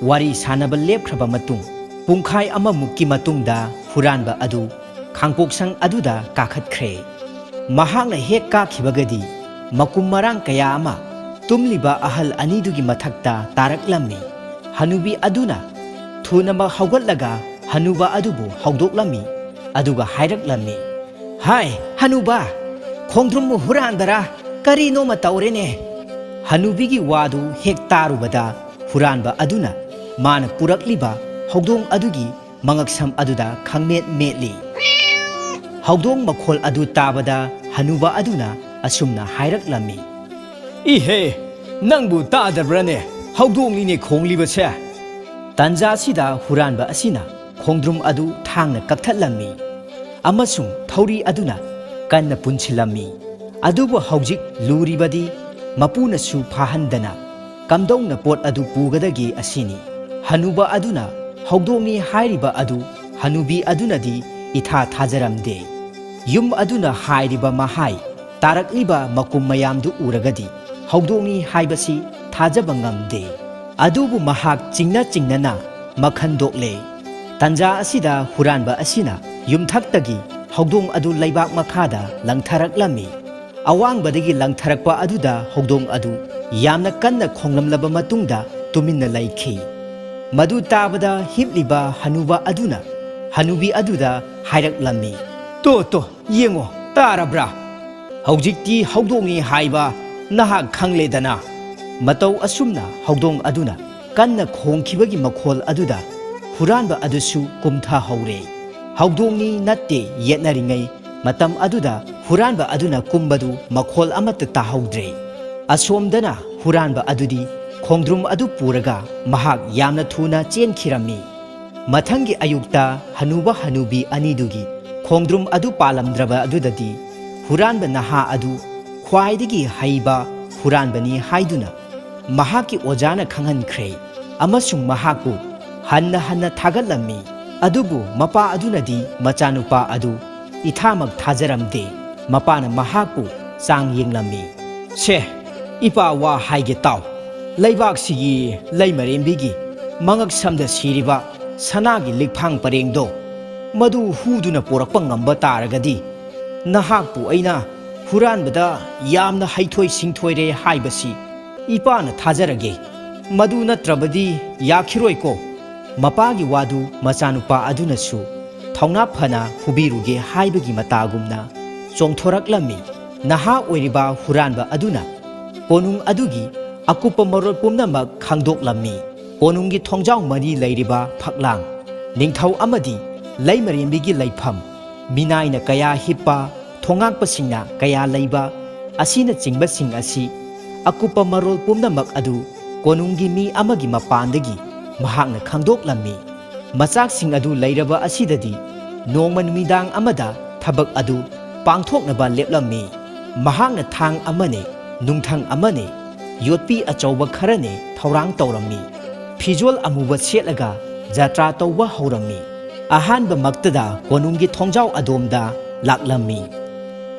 ꯋꯥꯔꯤ ꯁꯥꯟꯅꯕ ꯂꯦꯞꯈ꯭ꯔꯕ ꯃꯇꯨꯡ ꯄꯨꯡꯈꯥꯏ ꯑꯃꯃꯨꯛꯀꯤ ꯃꯇꯨꯡꯗ ꯍꯨꯔꯥꯟꯕ ꯑꯗꯨ ꯈꯥꯡꯄꯣꯛꯁꯪ ꯑꯗꯨꯗ ꯀꯥꯈꯠꯈ꯭ꯔꯦ꯫ ꯃꯍꯥꯛꯅ ꯍꯦꯛ ꯀꯥꯈꯤꯕꯒꯗꯤ ꯃꯀꯨꯝ ꯃꯔꯥꯡ ꯀꯌꯥ ꯑꯃ ꯇꯨꯝꯂꯤꯕ ꯑꯍꯜ ꯑꯅꯤꯗꯨꯒꯤ ꯃꯊꯛꯇ ꯇꯥꯔꯛꯂꯝꯃꯤ꯫ ꯍꯅꯨꯕꯤ ꯑꯗꯨꯅ ꯊꯨꯅꯃꯛ ꯍꯧꯒꯠꯂꯒ ꯍꯅꯨꯕ ꯑꯗꯨꯕꯨ ꯍꯧꯗꯣꯛꯂꯝꯃꯤ꯫ ꯑꯗꯨꯒ ꯍꯥꯏꯔꯛꯂꯝꯃꯤ, "ꯍꯥꯏ, ꯍꯅꯨꯕ, ꯈꯣꯡꯗ꯭ꯔꯨꯝꯕꯨ ꯍꯨꯔꯥꯟꯕꯔꯥ? ꯀꯔꯤꯅꯣꯃ ꯇꯧꯔꯦꯅꯦ!" ꯍꯅꯨꯕꯤꯒꯤ ꯋꯥꯗꯨ ꯍꯦꯛ ꯇꯥꯔꯨꯕꯗ ꯍꯨꯔꯥꯟꯕ ꯑꯗꯨꯅ ꯃꯥꯅ ꯄꯨꯔꯛꯂꯤꯕ ꯍꯧꯗꯣꯡ ꯑꯗꯨꯒꯤ ꯃꯉꯛꯁꯝ ꯑꯗꯨꯗ ꯈꯪꯃꯦꯠ ꯃꯦꯠꯂꯤ꯫ ꯍꯧꯗꯣꯡ ꯃꯈꯣꯜ ꯑꯗꯨ ꯇꯥꯕꯗ ꯍꯅꯨꯕ ꯑꯗꯨꯅ ꯑꯁꯨꯝꯅ ꯍꯥꯏꯔꯛꯂꯝꯃꯤ, "ꯏꯍꯦ, ꯅꯪꯕꯨ ꯇꯥꯗꯕ꯭ꯔꯅꯦ? ꯍꯧꯗꯣꯡꯅꯤꯅꯦ ꯈꯣꯡꯂꯤꯕꯁꯦ!" ꯇꯟꯖꯥꯁꯤꯗ ꯍꯨꯔꯥꯟꯕ ꯑꯁꯤꯅ ꯈꯣꯡꯗ꯭ꯔꯨꯝ ꯑꯗꯨ ꯊꯥꯡꯅ ꯀꯛꯊꯠꯂꯝꯃꯤ ꯑꯃꯁꯨꯡ ꯊꯧꯔꯤ ꯑꯗꯨꯅ ꯀꯟꯅ ꯄꯨꯟꯁꯤꯜꯂꯝꯃꯤ꯫ ꯑꯗꯨꯕꯨ ꯍꯧꯖꯤꯛ ꯂꯨꯔꯤꯕꯗꯤ ꯃꯄꯨꯅꯁꯨ ꯐꯥꯍꯟꯗꯅ ꯀꯝꯗꯧꯅ ꯄꯣꯠ ꯑꯗꯨ ꯄꯨꯒꯗꯒꯦ ꯑꯁꯤꯅꯤ꯫ ꯍꯅꯨꯕ ꯑꯗꯨꯅ ꯍꯧꯗꯣꯡꯅꯤ ꯍꯥꯏꯔꯤꯕ ꯑꯗꯨ ꯍꯅꯨꯕꯤ ꯑꯗꯨꯅꯗꯤ ꯏꯊꯥ ꯊꯥꯖꯔꯝꯗꯦ꯫ ꯌꯨꯝ ꯑꯗꯨꯅ ꯍꯥꯏꯔꯤꯕ ꯃꯍꯥꯏ ꯇꯥꯔꯛꯂꯤꯕ ꯃꯀꯨꯝ ꯃꯌꯥꯝꯗꯨ ꯎꯔꯒꯗꯤ ꯍꯧꯗꯣꯡꯅꯤ ꯍꯥꯏꯕꯁꯤ ꯊꯥꯖꯕ ꯉꯝꯗꯦ꯫ ꯑꯗꯨꯕꯨ ꯃꯍꯥꯛ ꯆꯤꯡꯅ ꯆꯤꯡꯅꯅ ꯃꯈꯟꯗꯣꯛꯂꯦ꯫ ꯇꯟꯖꯥ ꯑꯁꯤꯗ ꯍꯨꯔꯥꯟꯕ ꯑꯁꯤꯅ ꯌꯨꯝꯊꯛꯇꯒꯤ ꯍꯧꯗꯣꯡ ꯑꯗꯨ ꯂꯩꯕꯥꯛ ꯃꯈꯥꯗ ꯂꯪꯊꯔꯛꯂꯝꯃꯤ꯫ ꯑꯋꯥꯡꯕꯗꯒꯤ ꯂꯪꯊꯔꯛꯄ ꯑꯗꯨꯗ ꯍꯧꯗꯣꯡ ꯑꯗꯨ ꯌꯥꯝꯅ ꯀꯟꯅ ꯈꯣꯡꯂꯝꯂꯕ ꯃꯇꯨꯡꯗ ꯇꯨꯃꯤꯟꯅ ꯂꯩꯈꯤ꯫ ꯃꯗꯨ ꯇꯥꯕꯗ ꯍꯤꯞꯂꯤꯕ ꯍꯅꯨꯕ ꯑꯗꯨꯅ ꯍꯅꯨꯕꯤ ꯑꯗꯨꯗ ꯍꯥꯏꯔꯛꯂꯝꯃꯤ, "ꯇꯣ, ꯇꯣ, ꯌꯦꯡꯉꯣ, ꯇꯥꯔꯕ꯭ꯔꯥ? ꯍꯧꯖꯤꯛꯇꯤ ꯍꯧꯗꯣꯡꯅꯤ ꯍꯥꯏꯕ ꯅꯍꯥꯛ ꯈꯪꯂꯦꯗꯅ?" ꯃꯇꯧ ꯑꯁꯨꯝꯅ ꯍꯧꯗꯣꯡ ꯑꯗꯨꯅ ꯀꯟꯅ ꯈꯣꯡꯈꯤꯕꯒꯤ ꯃꯈꯣꯜ ꯑꯗꯨꯗ ꯍꯨꯔꯥꯟꯕ ꯑꯗꯨꯁꯨ ꯀꯨꯝꯊꯍꯧꯔꯦ꯫ ꯍꯧꯗꯣꯡꯅꯤ ꯅꯠꯇꯦ ꯌꯦꯠꯅꯔꯤꯉꯩ ꯃꯇꯝ ꯑꯗꯨꯗ ꯍꯨꯔꯥꯟꯕ ꯑꯗꯨꯅ ꯀꯨꯝꯕꯗꯨ ꯃꯈꯣꯜ ꯑꯃꯠꯇ ꯇꯥꯍꯧꯗ꯭ꯔꯦ꯫ ꯑꯁꯣꯝꯗꯅ ꯍꯨꯔꯥꯟꯕ ꯑꯗꯨꯗꯤ ꯈꯣꯡꯗ꯭ꯔꯨꯝ ꯑꯗꯨ ꯄꯨꯔꯒ ꯃꯍꯥꯛ ꯌꯥꯝꯅ ꯊꯨꯅ ꯆꯦꯟꯈꯤꯔꯝꯃꯤ꯫ ꯃꯊꯪꯒꯤ ꯑꯌꯨꯛꯇ ꯍꯅꯨꯕ ꯍꯅꯨꯕꯤ ꯑꯅꯤꯗꯨꯒꯤ ꯈꯣꯡꯗ꯭ꯔꯨꯝ ꯑꯗꯨ ꯄꯥꯜꯂꯝꯗ꯭ꯔꯕ ꯑꯗꯨꯗꯗꯤ ꯍꯨꯔꯥꯟꯕ ꯅꯍꯥ ꯑꯗꯨ ꯈ꯭ꯋꯥꯏꯗꯒꯤ ꯍꯩꯕ ꯍꯨꯔꯥꯟꯕꯅꯤ ꯍꯥꯏꯗꯨꯅ ꯃꯍꯥꯛꯀꯤ ꯑꯣꯖꯥꯅ ꯈꯪꯍꯟꯈ꯭ꯔꯦ ꯑꯃꯁꯨꯡ ꯃꯍꯥꯛꯄꯨ ꯍꯟꯅ ꯍꯟꯅ ꯊꯥꯒꯠꯂꯝꯃꯤ꯫ ꯑꯗꯨꯕꯨ ꯃꯄꯥ ꯑꯗꯨꯅꯗꯤ ꯃꯆꯥꯅꯨꯄꯥ ꯑꯗꯨ ꯏꯊꯥꯃꯛ ꯊꯥꯖꯔꯝꯗꯦ꯫ ꯃꯄꯥꯅ ꯃꯍꯥꯛꯄꯨ ꯆꯥꯡ ꯌꯦꯡꯂꯝꯃꯤ꯫ "ꯁꯦ, ꯏꯄꯥ ꯋꯥ ꯍꯥꯏꯒꯦ ꯇꯥꯎ꯫ ꯂꯩꯕꯥꯛꯁꯤꯒꯤ ꯂꯩꯃꯔꯦꯝꯕꯤꯒꯤ ꯃꯉꯛꯁꯝꯗ ꯁꯤꯔꯤꯕ ꯁꯅꯥꯒꯤ ꯂꯤꯛꯐꯥꯡ ꯄꯔꯦꯡꯗꯣ, ꯃꯗꯨ ꯍꯨꯗꯨꯅ ꯄꯣꯔꯛꯄ ꯉꯝꯕ ꯇꯥꯔꯒꯗꯤ, ꯅꯍꯥꯛꯄꯨ ꯑꯩꯅ ꯍꯨꯔꯥꯟꯕꯗ ꯌꯥꯝꯅ ꯍꯩꯊꯣꯏ ꯁꯤꯡꯊꯣꯏꯔꯦ ꯍꯥꯏꯕꯁꯤ ꯏꯄꯥꯅ ꯊꯥꯖꯔꯒꯦ꯫ ꯃꯗꯨ ꯅꯠꯇ꯭ꯔꯕꯗꯤ ꯌꯥꯈꯤꯔꯣꯏꯀꯣ?" ꯃꯄꯥꯒꯤ ꯋꯥꯗꯨ ꯃꯆꯥꯅꯨꯄꯥ ꯑꯗꯨꯅꯁꯨ ꯊꯧꯅꯥ ꯐꯅ ꯍꯨꯕꯤꯔꯨꯒꯦ ꯍꯥꯏꯕꯒꯤ ꯃꯇꯥꯒꯨꯝꯅ ꯆꯣꯡꯊꯣꯔꯛꯂꯝꯃꯤ꯫ ꯅꯍꯥ ꯑꯣꯏꯔꯤꯕ ꯍꯨꯔꯥꯟꯕ ꯑꯗꯨꯅ ꯀꯣꯅꯨꯡ ꯑꯗꯨꯒꯤ ꯑꯀꯨꯞꯄ ꯃꯔꯣꯜ ꯄꯨꯝꯅꯃꯛ ꯈꯪꯗꯣꯛꯂꯝꯃꯤ꯫ ꯀꯣꯅꯨꯡꯒꯤ ꯊꯣꯡꯖꯥꯎ ꯃꯔꯤ ꯂꯩꯔꯤꯕ ꯐꯛꯂꯥꯡ, ꯅꯤꯡꯊꯧ ꯑꯃꯗꯤ ꯂꯩꯃꯔꯦꯝꯕꯤꯒꯤ ꯂꯩꯐꯝ, ꯃꯤꯅꯥꯏꯅ ꯀꯌꯥ ꯍꯤꯞꯄ ꯊꯣꯉꯥꯛꯄꯁꯤꯡꯅ ꯀꯌꯥ ꯂꯩꯕ ꯑꯁꯤꯅꯆꯤꯡꯕꯁꯤꯡ ꯑꯁꯤ ꯑꯀꯨꯞꯄ ꯃꯔꯣꯜ ꯄꯨꯝꯅꯃꯛ ꯑꯗꯨ ꯀꯣꯅꯨꯡꯒꯤ ꯃꯤ ꯑꯃꯒꯤ ꯃꯄꯥꯟꯗꯒꯤ ꯃꯍꯥꯛꯅ ꯈꯪꯗꯣꯛꯂꯝꯃꯤ꯫ ꯃꯆꯥꯛꯁꯤꯡ ꯑꯗꯨ ꯂꯩꯔꯕ ꯑꯁꯤꯗꯗꯤ ꯅꯣꯡꯃ ꯅꯨꯃꯤꯗꯥꯡ ꯑꯃꯗ ꯊꯕꯛ ꯑꯗꯨ ꯄꯥꯡꯊꯣꯛꯅꯕ ꯂꯦꯞꯂꯝꯃꯤ꯫ ꯃꯍꯥꯛꯅ ꯊꯥꯡ ꯑꯃꯅꯦ, ꯅꯨꯡꯊꯪ ꯑꯃꯅꯦ, ꯌꯣꯠꯄꯤ ꯑꯆꯧꯕ ꯈꯔꯅꯦ ꯊꯧꯔꯥꯡ ꯇꯧꯔꯝꯃꯤ꯫ ꯐꯤꯖꯣꯜ ꯑꯃꯨꯕ ꯁꯦꯠꯂꯒ ꯖꯇ꯭ꯔꯥ ꯇꯧꯕ ꯍꯧꯔꯝꯃꯤ꯫ ꯑꯍꯥꯟꯕꯃꯛꯇꯗ ꯀꯣꯅꯨꯡꯒꯤ ꯊꯣꯡꯖꯥꯎ ꯑꯗꯣꯝꯗ ꯂꯥꯛꯂꯝꯃꯤ꯫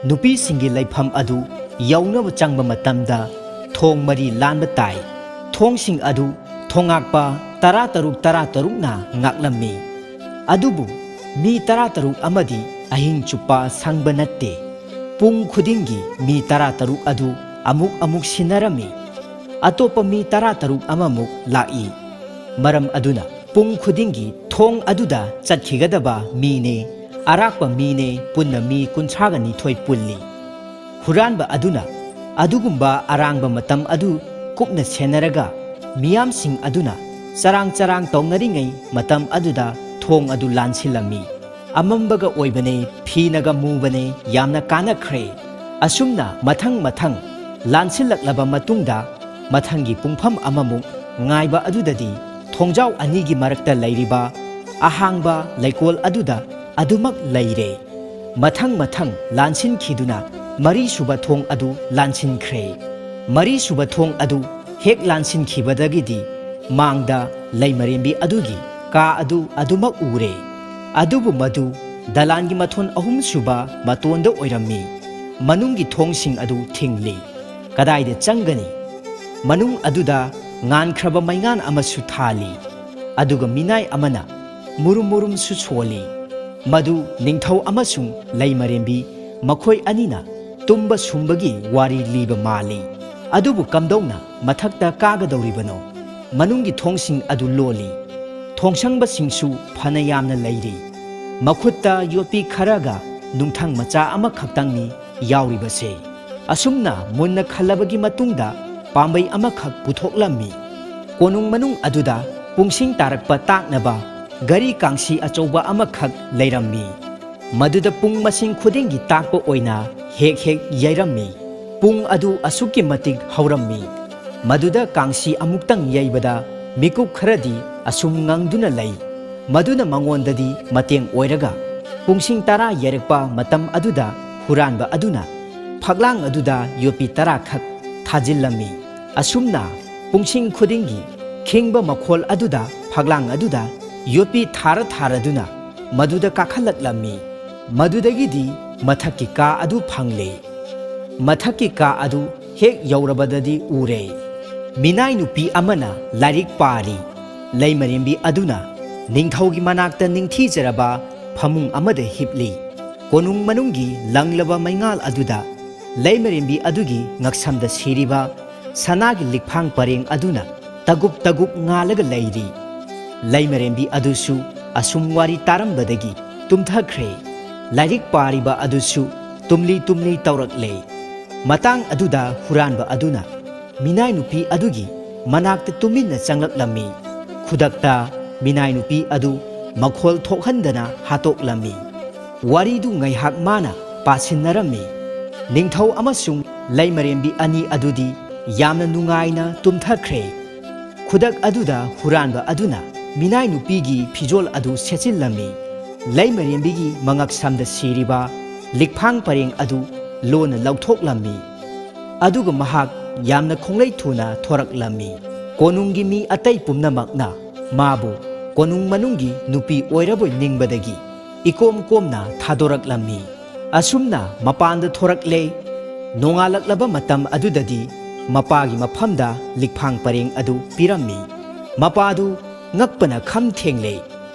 ꯅꯨꯄꯤꯁꯤꯡꯒꯤ ꯂꯩꯐꯝ ꯑꯗꯨ ꯌꯧꯅꯕ ꯆꯪꯕ ꯃꯇꯝꯗ ꯊꯣꯡ ꯃꯔꯤ ꯂꯥꯟꯕ ꯇꯥꯏ꯫ ꯊꯣꯡꯁꯤꯡ ꯑꯗꯨ ꯊꯣꯉꯥꯛꯄ ꯇꯔꯥ ꯇꯔꯨꯛ ꯇꯔꯥ ꯇꯔꯨꯛꯅ ꯉꯥꯛꯂꯝꯃꯤ꯫ ꯑꯗꯨꯕꯨ ꯃꯤ ꯇꯔꯥ ꯇꯔꯨꯛ ꯑꯃꯗꯤ ꯑꯍꯤꯡ ꯆꯨꯞꯄ ꯁꯪꯕ ꯅꯠꯇꯦ꯫ ꯄꯨꯡ ꯈꯨꯗꯤꯡꯒꯤ ꯃꯤ ꯇꯔꯥ ꯇꯔꯨꯛ ꯑꯗꯨ ꯑꯃꯨꯛ ꯑꯃꯨꯛ ꯁꯤꯟꯅꯔꯝꯃꯤ꯫ ꯑꯇꯣꯞꯄ ꯃꯤ ꯇꯔꯥ ꯇꯔꯨꯛ ꯑꯃꯃꯨꯛ ꯂꯥꯛꯏ꯫ ꯃꯔꯝ ꯑꯗꯨꯅ ꯄꯨꯡ ꯈꯨꯗꯤꯡꯒꯤ ꯊꯣꯡ ꯑꯗꯨꯗ ꯆꯠꯈꯤꯒꯗꯕ ꯃꯤꯅꯦ, ꯑꯔꯥꯛꯄ ꯃꯤꯅꯦ, ꯄꯨꯟꯅ ꯃꯤ ꯀꯨꯟꯊ꯭ꯔꯥꯒ ꯅꯤꯊꯣꯏ ꯄꯨꯜꯂꯤ꯫ ꯍꯨꯔꯥꯟꯕ ꯑꯗꯨꯅ ꯑꯗꯨꯒꯨꯝꯕ ꯑꯔꯥꯡꯕ ꯃꯇꯝ ꯑꯗꯨ ꯀꯨꯞꯅ ꯁꯦꯟꯅꯔꯒ ꯃꯤꯌꯥꯝꯁꯤꯡ ꯑꯗꯨꯅ ꯆꯔꯥꯡ ꯆꯔꯥꯡ ꯇꯧꯅꯔꯤꯉꯩ ꯃꯇꯝ ꯑꯗꯨꯗ ꯊꯣꯡ ꯑꯗꯨ ꯂꯥꯟꯁꯤꯜꯂꯝꯃꯤ꯫ ꯑꯃꯝꯕꯒ ꯑꯣꯏꯕꯅꯦ, ꯐꯤꯅꯒ ꯃꯨꯕꯅꯦ, ꯌꯥꯝꯅ ꯀꯥꯟꯅꯈ꯭ꯔꯦ꯫ ꯑꯁꯨꯝꯅ ꯃꯊꯪ ꯃꯊꯪ ꯂꯥꯟꯁꯤꯜꯂꯛꯂꯕ ꯃꯇꯨꯡꯗ ꯃꯊꯪꯒꯤ ꯄꯨꯡꯐꯝ ꯑꯃꯃꯨꯛ ꯉꯥꯏꯕ ꯑꯗꯨꯗꯗꯤ ꯊꯣꯡꯖꯥꯎ ꯑꯅꯤꯒꯤ ꯃꯔꯛꯇ ꯂꯩꯔꯤꯕ ꯑꯍꯥꯡꯕ ꯂꯩꯀꯣꯜ ꯑꯗꯨꯗ ꯑꯗꯨꯃꯛ ꯂꯩꯔꯦ꯫ ꯃꯊꯪ ꯃꯊꯪ ꯂꯥꯟꯁꯤꯟꯈꯤꯗꯨꯅ ꯃꯔꯤꯁꯨꯕ ꯊꯣꯡ ꯑꯗꯨ ꯂꯥꯟꯁꯤꯟꯈ꯭ꯔꯦ꯫ ꯃꯔꯤꯁꯨꯕ ꯊꯣꯡ ꯑꯗꯨ ꯍꯦꯛ ꯂꯥꯟꯁꯤꯟꯈꯤꯕꯗꯒꯤꯗꯤ ꯃꯥꯡꯗ ꯂꯩꯃꯔꯦꯝꯕꯤ ꯑꯗꯨꯒꯤ ꯀꯥ ꯑꯗꯨ ꯑꯗꯨꯃꯛ ꯎꯔꯦ꯫ ꯑꯗꯨꯕꯨ ꯃꯗꯨ ꯗꯂꯥꯟꯒꯤ ꯃꯊꯣꯟ ꯑꯍꯨꯝꯁꯨꯕ ꯃꯇꯣꯟꯗ ꯑꯣꯏꯔꯝꯃꯤ꯫ ꯃꯅꯨꯡꯒꯤ ꯊꯣꯡꯁꯤꯡ ꯑꯗꯨ ꯊꯤꯡꯂꯤ꯫ ꯀꯗꯥꯏꯗ ꯆꯪꯒꯅꯤ? ꯃꯅꯨꯡ ꯑꯗꯨꯗ ꯉꯥꯟꯈ꯭ꯔꯕ ꯃꯩꯉꯥꯟ ꯑꯃꯁꯨ ꯊꯥꯜꯂꯤ꯫ ꯑꯗꯨꯒ ꯃꯤꯅꯥꯏ ꯑꯃꯅ ꯃꯨꯔꯨꯝ ꯃꯨꯔꯨꯝꯁꯨ ꯁꯣꯜꯂꯤ꯫ ꯃꯗꯨ ꯅꯤꯡꯊꯧ ꯑꯃꯁꯨꯡ ꯂꯩꯃꯔꯦꯝꯕꯤ ꯃꯈꯣꯏ ꯑꯅꯤꯅ ꯇꯨꯝꯕ ꯁꯨꯝꯕꯒꯤ ꯋꯥꯔꯤ ꯂꯤꯕ ꯃꯥꯜꯂꯤ꯫ ꯑꯗꯨꯕꯨ ꯀꯝꯗꯧꯅ ꯃꯊꯛꯇ ꯀꯥꯒꯗꯧꯔꯤꯕꯅꯣ? ꯃꯅꯨꯡꯒꯤ ꯊꯣꯡꯁꯤꯡ ꯑꯗꯨ ꯂꯣꯜꯂꯤ꯫ ꯊꯣꯡꯁꯪꯕꯁꯤꯡꯁꯨ ꯐꯅ ꯌꯥꯝꯅ ꯂꯩꯔꯤ꯫ ꯃꯈꯨꯠꯇ ꯌꯣꯠꯄꯤ ꯈꯔꯒ ꯅꯨꯡꯊꯪ ꯃꯆꯥ ꯑꯃꯈꯛꯇꯪꯅꯤ ꯌꯥꯎꯔꯤꯕꯁꯦ꯫ ꯑꯁꯨꯝꯅ ꯃꯨꯟꯅ ꯈꯜꯂꯕꯒꯤ ꯃꯇꯨꯡꯗ ꯄꯥꯝꯕꯩ ꯑꯃꯈꯛ ꯄꯨꯊꯣꯛꯂꯝꯃꯤ꯫ ꯀꯣꯅꯨꯡ ꯃꯅꯨꯡ ꯑꯗꯨꯗ ꯄꯨꯡꯁꯤꯡ ꯇꯥꯔꯛꯄ ꯇꯥꯛꯅꯕ ꯒꯥꯔꯤ ꯀꯥꯡꯁꯤ ꯑꯆꯧꯕ ꯑꯃꯈꯛ ꯂꯩꯔꯝꯃꯤ꯫ ꯃꯗꯨꯗ ꯄꯨꯡ ꯃꯁꯤꯡ ꯈꯨꯗꯤꯡꯒꯤ ꯇꯥꯛꯄ ꯑꯣꯏꯅ ꯍꯦꯛ ꯍꯦꯛ ꯌꯩꯔꯝꯃꯤ꯫ ꯄꯨꯡ ꯑꯗꯨ ꯑꯁꯨꯛꯀꯤ ꯃꯇꯤꯛ ꯍꯧꯔꯝꯃꯤ꯫ ꯃꯗꯨꯗ ꯀꯥꯡꯁꯤ ꯑꯃꯨꯛꯇꯪ ꯌꯩꯕꯗ ꯃꯤꯀꯨꯞ ꯈꯔꯗꯤ ꯑꯁꯨꯝ ꯉꯪꯗꯨꯅ ꯂꯩ꯫ ꯃꯗꯨꯅ ꯃꯉꯣꯟꯗꯗꯤ ꯃꯇꯦꯡ ꯑꯣꯏꯔꯒ ꯄꯨꯡꯁꯤꯡ ꯇꯔꯥ ꯌꯩꯔꯛꯄ ꯃꯇꯝ ꯑꯗꯨꯗ ꯍꯨꯔꯥꯟꯕ ꯑꯗꯨꯅ ꯐꯛꯂꯥꯡ ꯑꯗꯨꯗ ꯌꯣꯠꯄꯤ ꯇꯔꯥ ꯈꯛ ꯊꯥꯖꯤꯜꯂꯝꯃꯤ꯫ ꯑꯁꯨꯝꯅ ꯄꯨꯡꯁꯤꯡ ꯈꯨꯗꯤꯡꯒꯤ ꯈꯤꯡꯕ ꯃꯈꯣꯜ ꯑꯗꯨꯗ ꯐꯛꯂꯥꯡ ꯑꯗꯨꯗ ꯌꯣꯠꯄꯤ ꯊꯥꯔ ꯊꯥꯔꯗꯨꯅ ꯃꯗꯨꯗ ꯀꯥꯈꯠꯂꯛꯂꯝꯃꯤ꯫ ꯃꯗꯨꯗꯒꯤꯗꯤ ꯃꯊꯛꯀꯤ ꯀꯥ ꯑꯗꯨ ꯐꯪꯂꯦ꯫ ꯃꯊꯛꯀꯤ ꯀꯥ ꯑꯗꯨ ꯍꯦꯛ ꯌꯧꯔꯕꯗꯗꯤ ꯎꯔꯦ꯫ ꯃꯤꯅꯥꯏ ꯅꯨꯄꯤ ꯑꯃꯅ ꯂꯥꯏꯔꯤꯛ ꯄꯥꯔꯤ꯫ ꯂꯩꯃꯔꯦꯝꯕꯤ ꯑꯗꯨꯅ ꯅꯤꯡꯊꯧꯒꯤ ꯃꯅꯥꯛꯇ ꯅꯤꯡꯊꯤꯖꯔꯕ ꯐꯃꯨꯡ ꯑꯃꯗ ꯍꯤꯞꯂꯤ꯫ ꯀꯣꯅꯨꯡ ꯃꯅꯨꯡꯒꯤ ꯂꯪꯂꯕ ꯃꯩꯉꯥꯜ ꯑꯗꯨꯗ ꯂꯩꯃꯔꯦꯝꯕꯤ ꯑꯗꯨꯒꯤ ꯉꯛꯁꯝꯗ ꯁꯤꯔꯤꯕ ꯁꯅꯥꯒꯤ ꯂꯤꯛꯐꯥꯡ ꯄꯔꯦꯡ ꯑꯗꯨꯅ ꯇꯒꯨꯞ ꯇꯒꯨꯞ ꯉꯥꯜꯂꯒ ꯂꯩꯔꯤ꯫ ꯂꯩꯃꯔꯦꯝꯕꯤ ꯑꯗꯨꯁꯨ ꯑꯁꯨꯝ ꯋꯥꯔꯤ ꯇꯥꯔꯝꯕꯗꯒꯤ ꯇꯨꯝꯊꯈ꯭ꯔꯦ꯫ ꯂꯥꯏꯔꯤꯛ ꯄꯥꯔꯤꯕ ꯑꯗꯨꯁꯨ ꯇꯨꯝꯂꯤ ꯇꯨꯝꯂꯤ ꯇꯧꯔꯛꯂꯦ꯫ ꯃꯇꯥꯡ ꯑꯗꯨꯗ ꯍꯨꯔꯥꯟꯕ ꯑꯗꯨꯅ ꯃꯤꯅꯥꯏ ꯅꯨꯄꯤ ꯑꯗꯨꯒꯤ ꯃꯅꯥꯛꯇ ꯇꯨꯃꯤꯟꯅ ꯆꯪꯂꯛꯂꯝꯃꯤ꯫ ꯈꯨꯗꯛꯇ ꯃꯤꯅꯥꯏ ꯅꯨꯄꯤ ꯑꯗꯨ ꯃꯈꯣꯜ ꯊꯣꯛꯍꯟꯗꯅ ꯍꯥꯠꯇꯣꯛꯂꯝꯃꯤ꯫ ꯋꯥꯔꯤꯗꯨ ꯉꯥꯏꯍꯥꯛ ꯃꯥꯅ ꯄꯥꯁꯤꯟꯅꯔꯝꯃꯤ꯫ ꯅꯤꯡꯊꯧ ꯑꯃꯁꯨꯡ ꯂꯩꯃꯔꯦꯝꯕꯤ ꯑꯅꯤ ꯑꯗꯨꯗꯤ ꯌꯥꯝꯅ ꯅꯨꯡꯉꯥꯏꯅ ꯇꯨꯝꯊꯈ꯭ꯔꯦ꯫ ꯈꯨꯗꯛ ꯑꯗꯨꯗ ꯍꯨꯔꯥꯟꯕ ꯑꯗꯨꯅ ꯃꯤꯅꯥꯏ ꯅꯨꯄꯤꯒꯤ ꯐꯤꯖꯣꯜ ꯑꯗꯨ ꯁꯦꯠꯆꯤꯜꯂꯝꯃꯤ꯫ ꯂꯩꯃꯔꯦꯝꯕꯤꯒꯤ ꯃꯉꯛꯁꯝꯗ ꯁꯤꯔꯤꯕ ꯂꯤꯛꯐꯥꯡ ꯄꯔꯦꯡ ꯑꯗꯨ ꯂꯣꯟꯅ ꯂꯧꯊꯣꯛꯂꯝꯃꯤ꯫ ꯑꯗꯨꯒ ꯃꯍꯥꯛ ꯌꯥꯝꯅ ꯈꯣꯡꯂꯩ ꯊꯨꯅ ꯊꯣꯔꯛꯂꯝꯃꯤ꯫ ꯀꯣꯅꯨꯡꯒꯤ ꯃꯤ ꯑꯇꯩ ꯄꯨꯝꯅꯃꯛꯅ ꯃꯥꯕꯨ ꯀꯣꯅꯨꯡ ꯃꯅꯨꯡꯒꯤ ꯅꯨꯄꯤ ꯑꯣꯏꯔꯕꯣꯏ ꯅꯤꯡꯕꯗꯒꯤ ꯏꯀꯣꯝ ꯀꯣꯝꯅ ꯊꯥꯗꯣꯔꯛꯂꯝꯃꯤ꯫ ꯑꯁꯨꯝꯅ ꯃꯄꯥꯟꯗ ꯊꯣꯔꯛꯂꯦ꯫ ꯅꯣꯡꯉꯥꯜꯂꯛꯂꯕ ꯃꯇꯝ ꯑꯗꯨꯗꯗꯤ ꯃꯄꯥꯒꯤ ꯃꯐꯝꯗ ꯂꯤꯛꯐꯥꯡ ꯄꯔꯦꯡ ꯑꯗꯨ ꯄꯤꯔꯝꯃꯤ꯫ ꯃꯄꯥꯗꯨ ꯉꯛꯄꯅ ꯈꯝ ꯊꯦꯡꯂꯦ꯫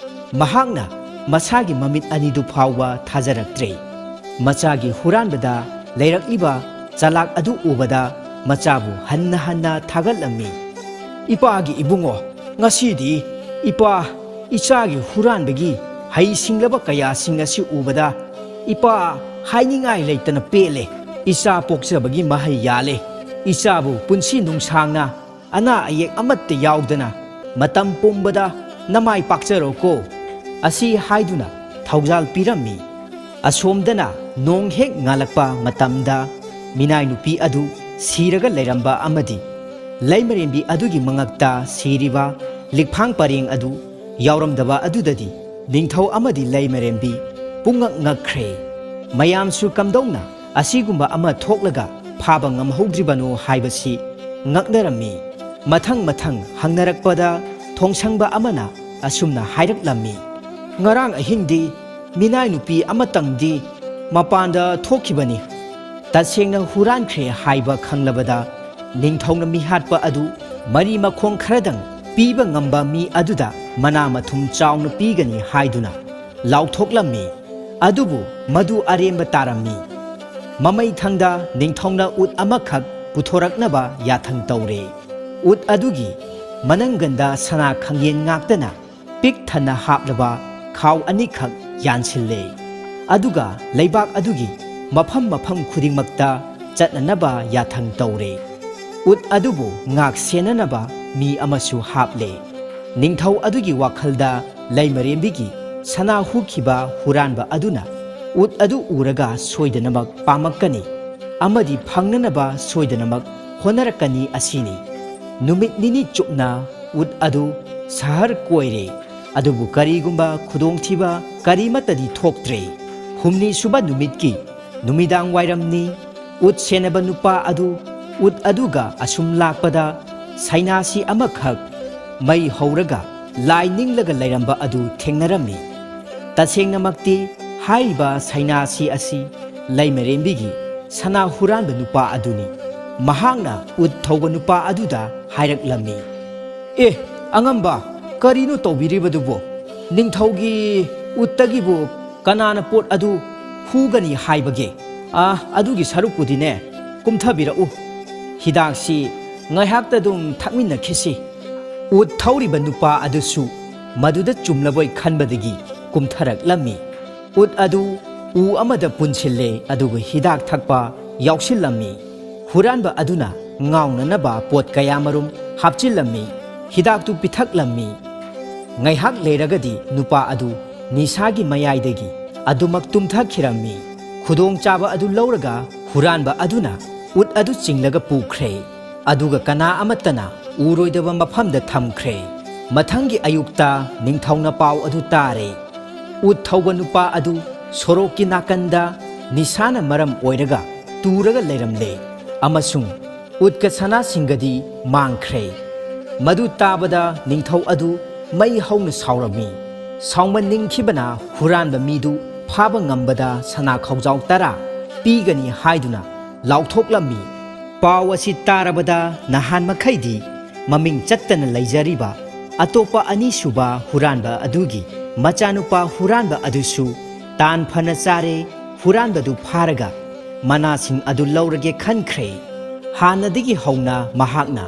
ꯃꯍꯥꯛꯅ ꯃꯁꯥꯒꯤ ꯃꯃꯤꯠ ꯑꯅꯤꯗꯨ ꯐꯥꯎꯕ ꯊꯥꯖꯔꯛꯇ꯭ꯔꯦ꯫ ꯃꯆꯥꯒꯤ ꯍꯨꯔꯥꯟꯕꯗ ꯂꯩꯔꯛꯂꯤꯕ ꯆꯂꯥꯛ ꯑꯗꯨ ꯎꯕꯗ ꯃꯆꯥꯕꯨ ꯍꯟꯅ ꯍꯟꯅ ꯊꯥꯒꯠꯂꯝꯃꯤ꯫ "ꯏꯄꯥꯒꯤ ꯏꯕꯨꯡꯉꯣ, ꯉꯁꯤꯗꯤ ꯏꯄꯥ ꯏꯆꯥꯒꯤ ꯍꯨꯔꯥꯟꯕꯒꯤ ꯍꯩ ꯁꯤꯡꯂꯕ ꯀꯌꯥꯁꯤꯡ ꯑꯁꯤ ꯎꯕꯗ ꯏꯄꯥ ꯍꯥꯏꯅꯤꯡꯉꯥꯏ ꯂꯩꯇꯅ ꯄꯦꯜꯂꯦ꯫ ꯏꯆꯥ ꯄꯣꯛꯆꯕꯒꯤ ꯃꯍꯩ ꯌꯥꯜꯂꯦ꯫ ꯏꯆꯥꯕꯨ ꯄꯨꯟꯁꯤ ꯅꯨꯡꯁꯥꯡꯅ ꯑꯅꯥ ꯑꯌꯦꯛ ꯑꯃꯠꯇ ꯌꯥꯎꯗꯅ ꯃꯇꯝ ꯄꯨꯝꯕꯗ ꯅꯃꯥꯏ ꯄꯥꯛꯆꯔꯣꯀꯣ" ꯑꯁꯤ ꯍꯥꯏꯗꯨꯅ ꯊꯧꯖꯥꯜ ꯄꯤꯔꯝꯃꯤ꯫ ꯑꯁꯣꯝꯗꯅ ꯅꯣꯡ ꯍꯦꯛ ꯉꯥꯜꯂꯛꯄ ꯃꯇꯝꯗ ꯃꯤꯅꯥꯏ ꯅꯨꯄꯤ ꯑꯗꯨ ꯁꯤꯔꯒ ꯂꯩꯔꯝꯕ ꯑꯃꯗꯤ ꯂꯩꯃꯔꯦꯝꯕꯤ ꯑꯗꯨꯒꯤ ꯃꯉꯛꯇ ꯁꯤꯔꯤꯕ ꯂꯤꯛꯐꯥꯡ ꯄꯔꯦꯡ ꯑꯗꯨ ꯌꯥꯎꯔꯝꯗꯕ ꯑꯗꯨꯗꯗꯤ ꯅꯤꯡꯊꯧ ꯑꯃꯗꯤ ꯂꯩꯃꯔꯦꯝꯕꯤ ꯄꯨꯡꯉꯛ ꯉꯛꯈ꯭ꯔꯦ꯫ ꯃꯌꯥꯝꯁꯨ ꯀꯝꯗꯧꯅ ꯑꯁꯤꯒꯨꯝꯕ ꯑꯃ ꯊꯣꯛꯂꯒ ꯐꯥꯕ ꯉꯝꯍꯧꯗ꯭ꯔꯤꯕꯅꯣ ꯍꯥꯏꯕꯁꯤ ꯉꯛꯅꯔꯝꯃꯤ꯫ ꯃꯊꯪ ꯃꯊꯪ ꯍꯪꯅꯔꯛꯄꯗ ꯊꯣꯡꯁꯪꯕ ꯑꯃꯅ ꯑꯁꯨꯝꯅ ꯍꯥꯏꯔꯛꯂꯝꯃꯤ, "ꯉꯔꯥꯡ ꯑꯍꯤꯡꯗꯤ ꯃꯤꯅꯥꯏ ꯅꯨꯄꯤ ꯑꯃꯇꯪꯗꯤ ꯃꯄꯥꯟꯗ ꯊꯣꯛꯈꯤꯕꯅꯤ꯫ ꯇꯁꯦꯡꯅ ꯍꯨꯔꯥꯟꯈ꯭ꯔꯦ ꯍꯥꯏꯕ ꯈꯪꯂꯕꯗ ꯅꯤꯡꯊꯧꯅ ꯃꯤꯍꯥꯠꯄ ꯑꯗꯨ ꯃꯔꯤ ꯃꯈꯣꯡ ꯈꯔꯗꯪ ꯄꯤꯕ ꯉꯝꯕ ꯃꯤ ꯑꯗꯨꯗ ꯃꯅꯥ ꯃꯊꯨꯝ ꯆꯥꯎꯅ ꯄꯤꯒꯅꯤ" ꯍꯥꯏꯗꯨꯅ ꯂꯥꯎꯊꯣꯛꯂꯝꯃꯤ꯫ ꯑꯗꯨꯕꯨ ꯃꯗꯨ ꯑꯔꯦꯝꯕ ꯇꯥꯔꯝꯃꯤ꯫ ꯃꯃꯩꯊꯪꯗ ꯅꯤꯡꯊꯧꯅ ꯎꯠ ꯑꯃꯈꯛ ꯄꯨꯊꯣꯔꯛꯅꯕ ꯌꯥꯊꯪ ꯇꯧꯔꯦ꯫ ꯎꯠ ꯑꯗꯨꯒꯤ ꯃꯅꯪꯒꯟꯗ ꯁꯅꯥ ꯈꯪꯌꯦꯟ ꯉꯥꯛꯇꯅ ꯄꯤꯛ ꯊꯟꯅ ꯍꯥꯞꯂꯕ ꯈꯥꯎ ꯑꯅꯤꯈꯛ ꯌꯥꯟꯁꯤꯜꯂꯦ꯫ ꯑꯗꯨꯒ ꯂꯩꯕꯥꯛ ꯑꯗꯨꯒꯤ ꯃꯐꯝ ꯃꯐꯝ ꯈꯨꯗꯤꯡꯃꯛꯇ ꯆꯠꯅꯅꯕ ꯌꯥꯊꯪ ꯇꯧꯔꯦ꯫ ꯎꯠ ꯑꯗꯨꯕꯨ ꯉꯥꯛ ꯁꯦꯟꯅꯅꯕ ꯃꯤ ꯑꯃꯁꯨ ꯍꯥꯞꯂꯦ꯫ ꯅꯤꯡꯊꯧ ꯑꯗꯨꯒꯤ ꯋꯥꯈꯜꯗ ꯂꯩꯃꯔꯦꯝꯕꯤꯒꯤ ꯁꯅꯥ ꯍꯨꯈꯤꯕ ꯍꯨꯔꯥꯟꯕ ꯑꯗꯨꯅ ꯎꯠ ꯑꯗꯨ ꯎꯔꯒ ꯁꯣꯏꯗꯅꯃꯛ ꯄꯥꯝꯃꯛꯀꯅꯤ ꯑꯃꯗꯤ ꯐꯪꯅꯅꯕ ꯁꯣꯏꯗꯅꯃꯛ ꯍꯣꯠꯅꯔꯛꯀꯅꯤ ꯑꯁꯤꯅꯤ꯫ ꯅꯨꯃꯤꯠ ꯅꯤꯅꯤ ꯆꯨꯞꯅ ꯎꯠ ꯑꯗꯨ ꯁꯍꯔ ꯀꯣꯏꯔꯦ, ꯑꯗꯨꯕꯨ ꯀꯔꯤꯒꯨꯝꯕ ꯈꯨꯗꯣꯡꯊꯤꯕ ꯀꯔꯤꯃꯠꯇꯗꯤ ꯊꯣꯛꯇ꯭ꯔꯦ꯫ ꯍꯨꯝꯅꯤ ꯁꯨꯕ ꯅꯨꯃꯤꯠꯀꯤ ꯅꯨꯃꯤꯗꯥꯡ ꯋꯥꯏꯔꯝꯅꯤ꯫ ꯎꯠ ꯁꯦꯟꯅꯕ ꯅꯨꯄꯥ ꯑꯗꯨ ꯎꯠ ꯑꯗꯨꯒ ꯑꯁꯨꯝ ꯂꯥꯛꯄꯗ ꯁꯩꯅꯥꯁꯤ ꯑꯃꯈꯛ ꯃꯩ ꯍꯧꯔꯒ ꯂꯥꯏ ꯅꯤꯡꯂꯒ ꯂꯩꯔꯝꯕ ꯑꯗꯨ ꯊꯦꯡꯅꯔꯝꯃꯤ꯫ ꯇꯁꯦꯡꯅꯃꯛꯇꯤ ꯍꯥꯏꯔꯤꯕ ꯁꯩꯅꯥꯁꯤ ꯑꯁꯤ ꯂꯩꯃꯔꯦꯝꯕꯤꯒꯤ ꯁꯅꯥ ꯍꯨꯔꯥꯟꯕ ꯅꯨꯄꯥ ꯑꯗꯨꯅꯤ꯫ ꯃꯍꯥꯛꯅ ꯎꯠ ꯊꯧꯕ ꯅꯨꯄꯥ ꯑꯗꯨꯗ ꯍꯥꯏꯔꯛꯂꯝꯃꯤ, "ꯑꯦ, ꯑꯉꯝꯕ, ꯀꯔꯤꯅꯣ ꯇꯧꯕꯤꯔꯤꯕꯗꯨꯕꯣ? ꯅꯤꯡꯊꯧꯒꯤ ꯎꯠꯇꯒꯤꯕꯨ ꯀꯅꯥꯅ ꯄꯣꯠ ꯑꯗꯨ ꯍꯨꯒꯅꯤ ꯍꯥꯏꯕꯒꯦ? ꯑꯥ, ꯑꯗꯨꯒꯤ ꯁꯔꯨꯛꯄꯨꯗꯤꯅꯦ, ꯀꯨꯝꯊꯕꯤꯔꯛꯎ꯫ ꯍꯤꯗꯥꯛꯁꯤ ꯉꯥꯏꯍꯥꯛꯇ ꯑꯗꯨꯝ ꯊꯛꯃꯤꯟꯅꯈꯤꯁꯤ꯫" ꯎꯠ ꯊꯧꯔꯤꯕ ꯅꯨꯄꯥ ꯑꯗꯨꯁꯨ ꯃꯗꯨꯗ ꯆꯨꯝꯂꯕꯣꯏ ꯈꯟꯕꯗꯒꯤ ꯀꯨꯝꯊꯔꯛꯂꯝꯃꯤ꯫ ꯎꯠ ꯑꯗꯨ ꯎ ꯑꯃꯗ ꯄꯨꯟꯁꯤꯜꯂꯦ, ꯑꯗꯨꯒ ꯍꯤꯗꯥꯛ ꯊꯛꯄ ꯌꯥꯎꯁꯤꯜꯂꯝꯃꯤ꯫ ꯍꯨꯔꯥꯟꯕ ꯑꯗꯨꯅ ꯉꯥꯎꯅꯅꯕ ꯄꯣꯠ ꯀꯌꯥꯃꯔꯨꯝ ꯍꯥꯞꯆꯤꯜꯂꯝꯃꯤ, ꯍꯤꯗꯥꯛꯇꯨ ꯄꯤꯊꯛꯂꯝꯃꯤ꯫ ꯉꯥꯏꯍꯥꯛ ꯂꯩꯔꯒꯗꯤ ꯅꯨꯄꯥ ꯑꯗꯨ ꯅꯤꯁꯥꯒꯤ ꯃꯌꯥꯏꯗꯒꯤ ꯑꯗꯨꯃꯛ ꯇꯨꯝꯊꯈꯤꯔꯝꯃꯤ꯫ ꯈꯨꯗꯣꯡꯆꯥꯕ ꯑꯗꯨ ꯂꯧꯔꯒ ꯍꯨꯔꯥꯟꯕ ꯑꯗꯨꯅ ꯎꯠ ꯑꯗꯨ ꯆꯤꯡꯂꯒ ꯄꯨꯈ꯭ꯔꯦ꯫ ꯑꯗꯨꯒ ꯀꯅꯥ ꯑꯃꯠꯇꯅ ꯎꯔꯣꯏꯗꯕ ꯃꯐꯝꯗ ꯊꯝꯈ꯭ꯔꯦ꯫ ꯃꯊꯪꯒꯤ ꯑꯌꯨꯛꯇ ꯅꯤꯡꯊꯧꯅ ꯄꯥꯎ ꯑꯗꯨ ꯇꯥꯔꯦ꯫ ꯎꯠ ꯊꯧꯕ ꯅꯨꯄꯥ ꯑꯗꯨ ꯁꯣꯔꯣꯛꯀꯤ ꯅꯥꯀꯟꯗ ꯅꯤꯁꯥꯅ ꯃꯔꯝ ꯑꯣꯏꯔꯒ ꯇꯨꯔꯒ ꯂꯩꯔꯝꯂꯦ ꯑꯃꯁꯨꯡ ꯎꯠꯀ ꯁꯅꯥꯁꯤꯡꯒꯗꯤ ꯃꯥꯡꯈ꯭ꯔꯦ꯫ ꯃꯗꯨ ꯇꯥꯕꯗ ꯅꯤꯡꯊꯧ ꯑꯗꯨ ꯃꯩ ꯍꯧꯅ ꯁꯥꯎꯔꯝꯃꯤ꯫ ꯁꯥꯎꯃꯟꯅꯤꯡꯈꯤꯕꯅ ꯍꯨꯔꯥꯟꯕ ꯃꯤꯗꯨ ꯐꯥꯕ ꯉꯝꯕꯗ ꯁꯅꯥ ꯈꯧꯖꯥꯎ ꯇꯔꯥ ꯄꯤꯒꯅꯤ ꯍꯥꯏꯗꯨꯅ ꯂꯥꯎꯊꯣꯛꯂꯝꯃꯤ꯫ ꯄꯥꯎ ꯑꯁꯤ ꯇꯥꯔꯕꯗ ꯅꯍꯥꯟ ꯃꯈꯩꯗꯤ ꯃꯃꯤꯡ ꯆꯠꯇꯅ ꯂꯩꯖꯔꯤꯕ ꯑꯇꯣꯞꯄ ꯑꯅꯤꯁꯨꯕ ꯍꯨꯔꯥꯟꯕ ꯑꯗꯨꯒꯤ ꯃꯆꯥꯅꯨꯄꯥ ꯍꯨꯔꯥꯟꯕ ꯑꯗꯨꯁꯨ ꯇꯥꯟ ꯐꯅ ꯆꯥꯔꯦ꯫ ꯍꯨꯔꯥꯟꯕꯗꯨ ꯐꯥꯔꯒ ꯃꯅꯥꯁꯤꯡ ꯑꯗꯨ ꯂꯧꯔꯒꯦ ꯈꯟꯈ꯭ꯔꯦ꯫ ꯍꯥꯟꯅꯗꯒꯤ ꯍꯧꯅ ꯃꯍꯥꯛꯅ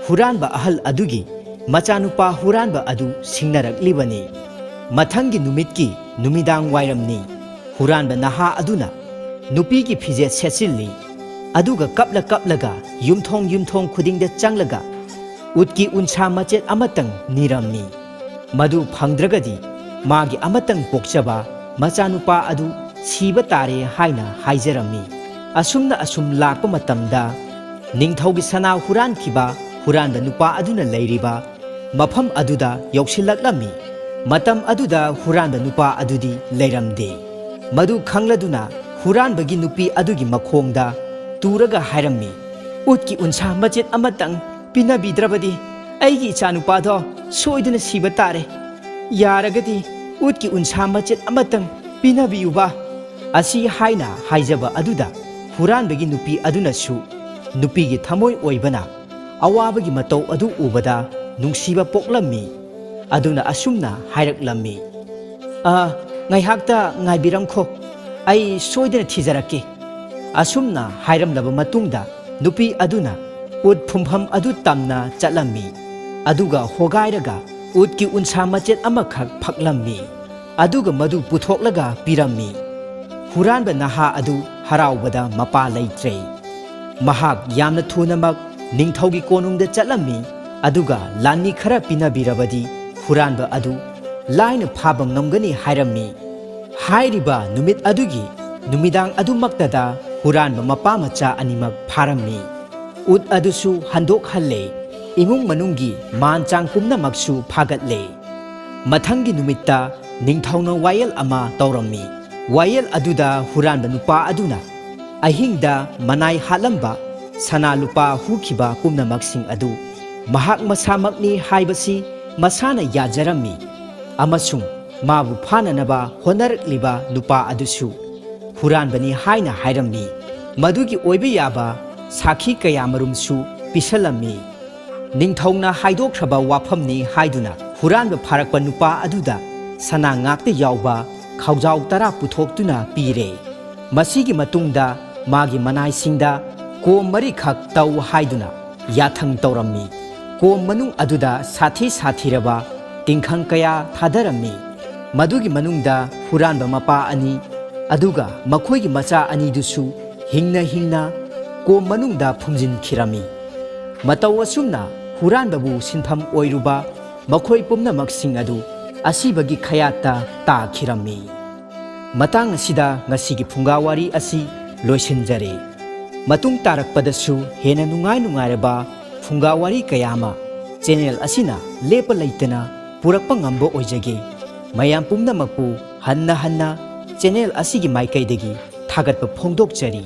ꯍꯨꯔꯥꯟꯕ ꯑꯍꯜ ꯑꯗꯨꯒꯤ ꯃꯆꯥꯅꯨꯄꯥ ꯍꯨꯔꯥꯟꯕ ꯑꯗꯨ ꯁꯤꯡꯅꯔꯛꯂꯤꯕꯅꯤ꯫ ꯃꯊꯪꯒꯤ ꯅꯨꯃꯤꯠꯀꯤ ꯅꯨꯃꯤꯗꯥꯡ ꯋꯥꯏꯔꯝꯅꯤ꯫ ꯍꯨꯔꯥꯟꯕ ꯅꯍꯥ ꯑꯗꯨꯅ ꯅꯨꯄꯤꯒꯤ ꯐꯤꯖꯦꯠ ꯁꯦꯠꯆꯤꯜꯂꯤ꯫ ꯑꯗꯨꯒ ꯀꯞꯂ ꯀꯞꯂꯒ ꯌꯨꯝꯊꯣꯡ ꯌꯨꯝꯊꯣꯡ ꯈꯨꯗꯤꯡꯗ ꯆꯪꯂꯒ ꯎꯠꯀꯤ ꯎꯟꯁꯥ ꯃꯆꯦꯠ ꯑꯃꯇꯪ ꯅꯤꯔꯝꯃꯤ꯫ ꯃꯗꯨ ꯐꯪꯗ꯭ꯔꯒꯗꯤ ꯃꯥꯒꯤ ꯑꯃꯇꯪ ꯄꯣꯛꯆꯕ ꯃꯆꯥꯅꯨꯄꯥ ꯑꯗꯨ ꯁꯤꯕ ꯇꯥꯔꯦ ꯍꯥꯏꯅ ꯍꯥꯏꯖꯔꯝꯃꯤ꯫ ꯑꯁꯨꯝꯅ ꯑꯁꯨꯝ ꯂꯥꯛꯄ ꯃꯇꯝꯗ ꯅꯤꯡꯊꯧꯒꯤ ꯁꯅꯥ ꯍꯨꯔꯥꯟꯈꯤꯕ ꯍꯨꯔꯥꯟꯕ ꯅꯨꯄꯥ ꯑꯗꯨꯅ ꯂꯩꯔꯤꯕ ꯃꯐꯝ ꯑꯗꯨꯗ ꯌꯧꯁꯤꯜꯂꯛꯂꯝꯃꯤ꯫ ꯃꯇꯝ ꯑꯗꯨꯗ ꯍꯨꯔꯥꯟꯕ ꯅꯨꯄꯥ ꯑꯗꯨꯗꯤ ꯂꯩꯔꯝꯗꯦ꯫ ꯃꯗꯨ ꯈꯪꯂꯗꯨꯅ ꯍꯨꯔꯥꯟꯕꯒꯤ ꯅꯨꯄꯤ ꯑꯗꯨꯒꯤ ꯃꯈꯣꯡꯗ ꯇꯨꯔꯒ ꯍꯥꯏꯔꯝꯃꯤ, "ꯎꯠꯀꯤ ꯎꯟꯁꯥ ꯃꯆꯦꯠ ꯑꯃꯇꯪ ꯄꯤꯅꯕꯤꯗ꯭ꯔꯕꯗꯤ ꯑꯩꯒꯤ ꯏꯆꯥꯅꯨꯄꯥꯗꯣ ꯁꯣꯏꯗꯅ ꯁꯤꯕ ꯇꯥꯔꯦ꯫ ꯌꯥꯔꯒꯗꯤ ꯎꯠꯀꯤ ꯎꯟꯁꯥ ꯃꯆꯦꯠ ꯑꯃꯇꯪ ꯄꯤꯅꯕꯤꯌꯨꯕ"꯫ ꯑꯁꯤ ꯍꯥꯏꯅ ꯍꯥꯏꯖꯕ ꯑꯗꯨꯗ ꯍꯨꯔꯥꯟꯕꯒꯤ ꯅꯨꯄꯤ ꯑꯗꯨꯅꯁꯨ ꯅꯨꯄꯤꯒꯤ ꯊꯃꯣꯏ ꯑꯣꯏꯕꯅ ꯑꯋꯥꯕꯒꯤ ꯃꯇꯧ ꯑꯗꯨ ꯎꯕꯗ ꯅꯨꯡꯁꯤꯕ ꯄꯣꯛꯂꯝꯃꯤ꯫ ꯑꯗꯨꯅ ꯑꯁꯨꯝꯅ ꯍꯥꯏꯔꯛꯂꯝꯃꯤ, "ꯑ, ꯉꯥꯏꯍꯥꯛꯇ ꯉꯥꯏꯕꯤꯔꯝꯈꯣ, ꯑꯩ ꯁꯣꯏꯗꯅ ꯊꯤꯖꯔꯛꯀꯦ"꯫ ꯑꯁꯨꯝꯅ ꯍꯥꯏꯔꯝꯂꯕ ꯃꯇꯨꯡꯗ ꯅꯨꯄꯤ ꯑꯗꯨꯅ ꯎꯠ ꯐꯨꯝꯐꯝ ꯑꯗꯨ ꯇꯝꯅ ꯆꯠꯂꯝꯃꯤ꯫ ꯑꯗꯨꯒ ꯍꯣꯒꯥꯏꯔꯒ ꯎꯠꯀꯤ ꯎꯟꯁꯥ ꯃꯆꯦꯠ ꯑꯃꯈꯛ ꯐꯛꯂꯝꯃꯤ꯫ ꯑꯗꯨꯒ ꯃꯗꯨ ꯄꯨꯊꯣꯛꯂꯒ ꯄꯤꯔꯝꯃꯤ꯫ ꯍꯨꯔꯥꯟꯕ ꯅꯍꯥ ꯑꯗꯨ ꯍꯔꯥꯎꯕꯗ ꯃꯄꯥ ꯂꯩꯇ꯭ꯔꯦ꯫ ꯃꯍꯥꯛ ꯌꯥꯝꯅ ꯊꯨꯅꯃꯛ ꯅꯤꯡꯊꯧꯒꯤ ꯀꯣꯅꯨꯡꯗ ꯆꯠꯂꯝꯃꯤ, ꯑꯗꯨꯒ ꯂꯥꯟꯃꯤ ꯈꯔ ꯄꯤꯅꯕꯤꯔꯕꯗꯤ ꯍꯨꯔꯥꯟꯕ ꯑꯗꯨ ꯂꯥꯏꯅ ꯐꯥꯕ ꯉꯝꯒꯅꯤ ꯍꯥꯏꯔꯝꯃꯤ꯫ ꯍꯥꯏꯔꯤꯕ ꯅꯨꯃꯤꯠ ꯑꯗꯨꯒꯤ ꯅꯨꯃꯤꯗꯥꯡ ꯑꯗꯨꯃꯛꯇꯗ ꯍꯨꯔꯥꯟꯕ ꯃꯄꯥ ꯃꯆꯥ ꯑꯅꯤꯃꯛ ꯐꯥꯔꯝꯃꯤ꯫ ꯎꯠ ꯑꯗꯨꯁꯨ ꯍꯟꯗꯣꯛꯍꯜꯂꯦ꯫ ꯏꯃꯨꯡ ꯃꯅꯨꯡꯒꯤ ꯃꯥꯟ ꯆꯥꯡ ꯄꯨꯝꯅꯃꯛꯁꯨ ꯐꯥꯒꯠꯂꯦ꯫ ꯃꯊꯪꯒꯤ ꯅꯨꯃꯤꯠꯇ ꯅꯤꯡꯊꯧꯅ ꯋꯥꯌꯦꯜ ꯑꯃ ꯇꯧꯔꯝꯃꯤ꯫ ꯋꯥꯌꯦꯜ ꯑꯗꯨꯗ ꯍꯨꯔꯥꯟꯕ ꯅꯨꯄꯥ ꯑꯗꯨꯅ ꯑꯍꯤꯡꯗ ꯃꯅꯥꯏ ꯍꯥꯠꯂꯝꯕ ꯁꯅꯥ ꯂꯨꯄꯥ ꯍꯨꯈꯤꯕ ꯄꯨꯝꯅꯃꯛꯁꯤꯡ ꯑꯗꯨ ꯃꯍꯥꯛ ꯃꯁꯥꯃꯛꯅꯤ ꯍꯥꯏꯕꯁꯤ ꯃꯁꯥꯅ ꯌꯥꯖꯔꯝꯃꯤ, ꯑꯃꯁꯨꯡ ꯃꯥꯕꯨ ꯐꯥꯅꯅꯕ ꯍꯣꯠꯅꯔꯛꯂꯤꯕ ꯅꯨꯄꯥ ꯑꯗꯨꯁꯨ ꯍꯨꯔꯥꯟꯕꯅꯤ ꯍꯥꯏꯅ ꯍꯥꯏꯔꯝꯃꯤ꯫ ꯃꯗꯨꯒꯤ ꯑꯣꯏꯕ ꯌꯥꯕ ꯁꯥꯈꯤ ꯀꯌꯥꯃꯔꯨꯝꯁꯨ ꯄꯤꯁꯜꯂꯝꯃꯤ꯫ ꯅꯤꯡꯊꯧꯅ ꯍꯥꯏꯗꯣꯛꯈ꯭ꯔꯕ ꯋꯥꯐꯝꯅꯤ ꯍꯥꯏꯗꯨꯅ ꯍꯨꯔꯥꯟꯕ ꯐꯥꯔꯛꯄ ꯅꯨꯄꯥ ꯑꯗꯨꯗ ꯁꯅꯥ ꯉꯥꯛꯇ ꯌꯥꯎꯕ ꯈꯥꯎꯖꯥꯎ ꯇꯔꯥ ꯄꯨꯊꯣꯛꯇꯨꯅ ꯄꯤꯔꯦ꯫ ꯃꯁꯤꯒꯤ ꯃꯇꯨꯡꯗ ꯃꯥꯒꯤ ꯃꯅꯥꯏꯁꯤꯡꯗ ꯀꯣꯝ ꯃꯔꯤꯈꯛ ꯇꯧ ꯍꯥꯏꯗꯨꯅ ꯌꯥꯊꯪ ꯇꯧꯔꯝꯃꯤ꯫ ꯀꯣꯝ ꯃꯅꯨꯡ ꯑꯗꯨꯗ ꯁꯥꯊꯤ ꯁꯥꯊꯤꯔꯕ ꯇꯤꯡꯈꯪ ꯀꯌꯥ ꯊꯥꯗꯔꯝꯃꯤ꯫ ꯃꯗꯨꯒꯤ ꯃꯅꯨꯡꯗ ꯍꯨꯔꯥꯟꯕ ꯃꯄꯥ ꯑꯅꯤ, ꯑꯗꯨꯒ ꯃꯈꯣꯏꯒꯤ ꯃꯆꯥ ꯑꯅꯤꯗꯨꯁꯨ ꯍꯤꯡꯅ ꯍꯤꯡꯅ ꯀꯣꯝ ꯃꯅꯨꯡꯗ ꯐꯨꯝꯖꯤꯟꯈꯤꯔꯝꯃꯤ꯫ ꯃꯇꯧ ꯑꯁꯨꯝꯅ ꯍꯨꯔꯥꯟꯕꯕꯨ ꯁꯤꯟꯐꯝ ꯑꯣꯏꯔꯨꯕ ꯃꯈꯣꯏ ꯄꯨꯝꯅꯃꯛꯁꯤꯡ ꯑꯗꯨ ꯑꯁꯤꯕꯒꯤ ꯈꯌꯥꯠꯇ ꯇꯥꯈꯤꯔꯝꯃꯤ꯫ ꯃꯇꯥꯡ ꯑꯁꯤꯗ ꯉꯁꯤꯒꯤ ꯐꯨꯡꯒꯥ ꯋꯥꯔꯤ ꯑꯁꯤ ꯂꯣꯏꯁꯤꯟꯖꯔꯦ꯫ ꯃꯇꯨꯡ ꯇꯥꯔꯛꯄꯗꯁꯨ ꯍꯦꯟꯅ ꯅꯨꯡꯉꯥꯏ ꯅꯨꯡꯉꯥꯏꯔꯕ ꯐꯨꯡꯒꯥ ꯋꯥꯔꯤ ꯀꯌꯥ ꯑꯃ ꯆꯦꯅꯦꯜ ꯑꯁꯤꯅ ꯂꯦꯞꯄ ꯂꯩꯇꯅ ꯄꯨꯔꯛꯄ ꯉꯝꯕ ꯑꯣꯏꯖꯒꯦ꯫ ꯃꯌꯥꯝ ꯄꯨꯝꯅꯃꯛꯄꯨ ꯍꯟꯅ ꯍꯟꯅ ꯆꯦꯅꯦꯜ ꯑꯁꯤꯒꯤ ꯃꯥꯏꯀꯩꯗꯒꯤ ꯊꯥꯒꯠꯄ ꯐꯣꯡꯗꯣꯛꯆꯔꯤ꯫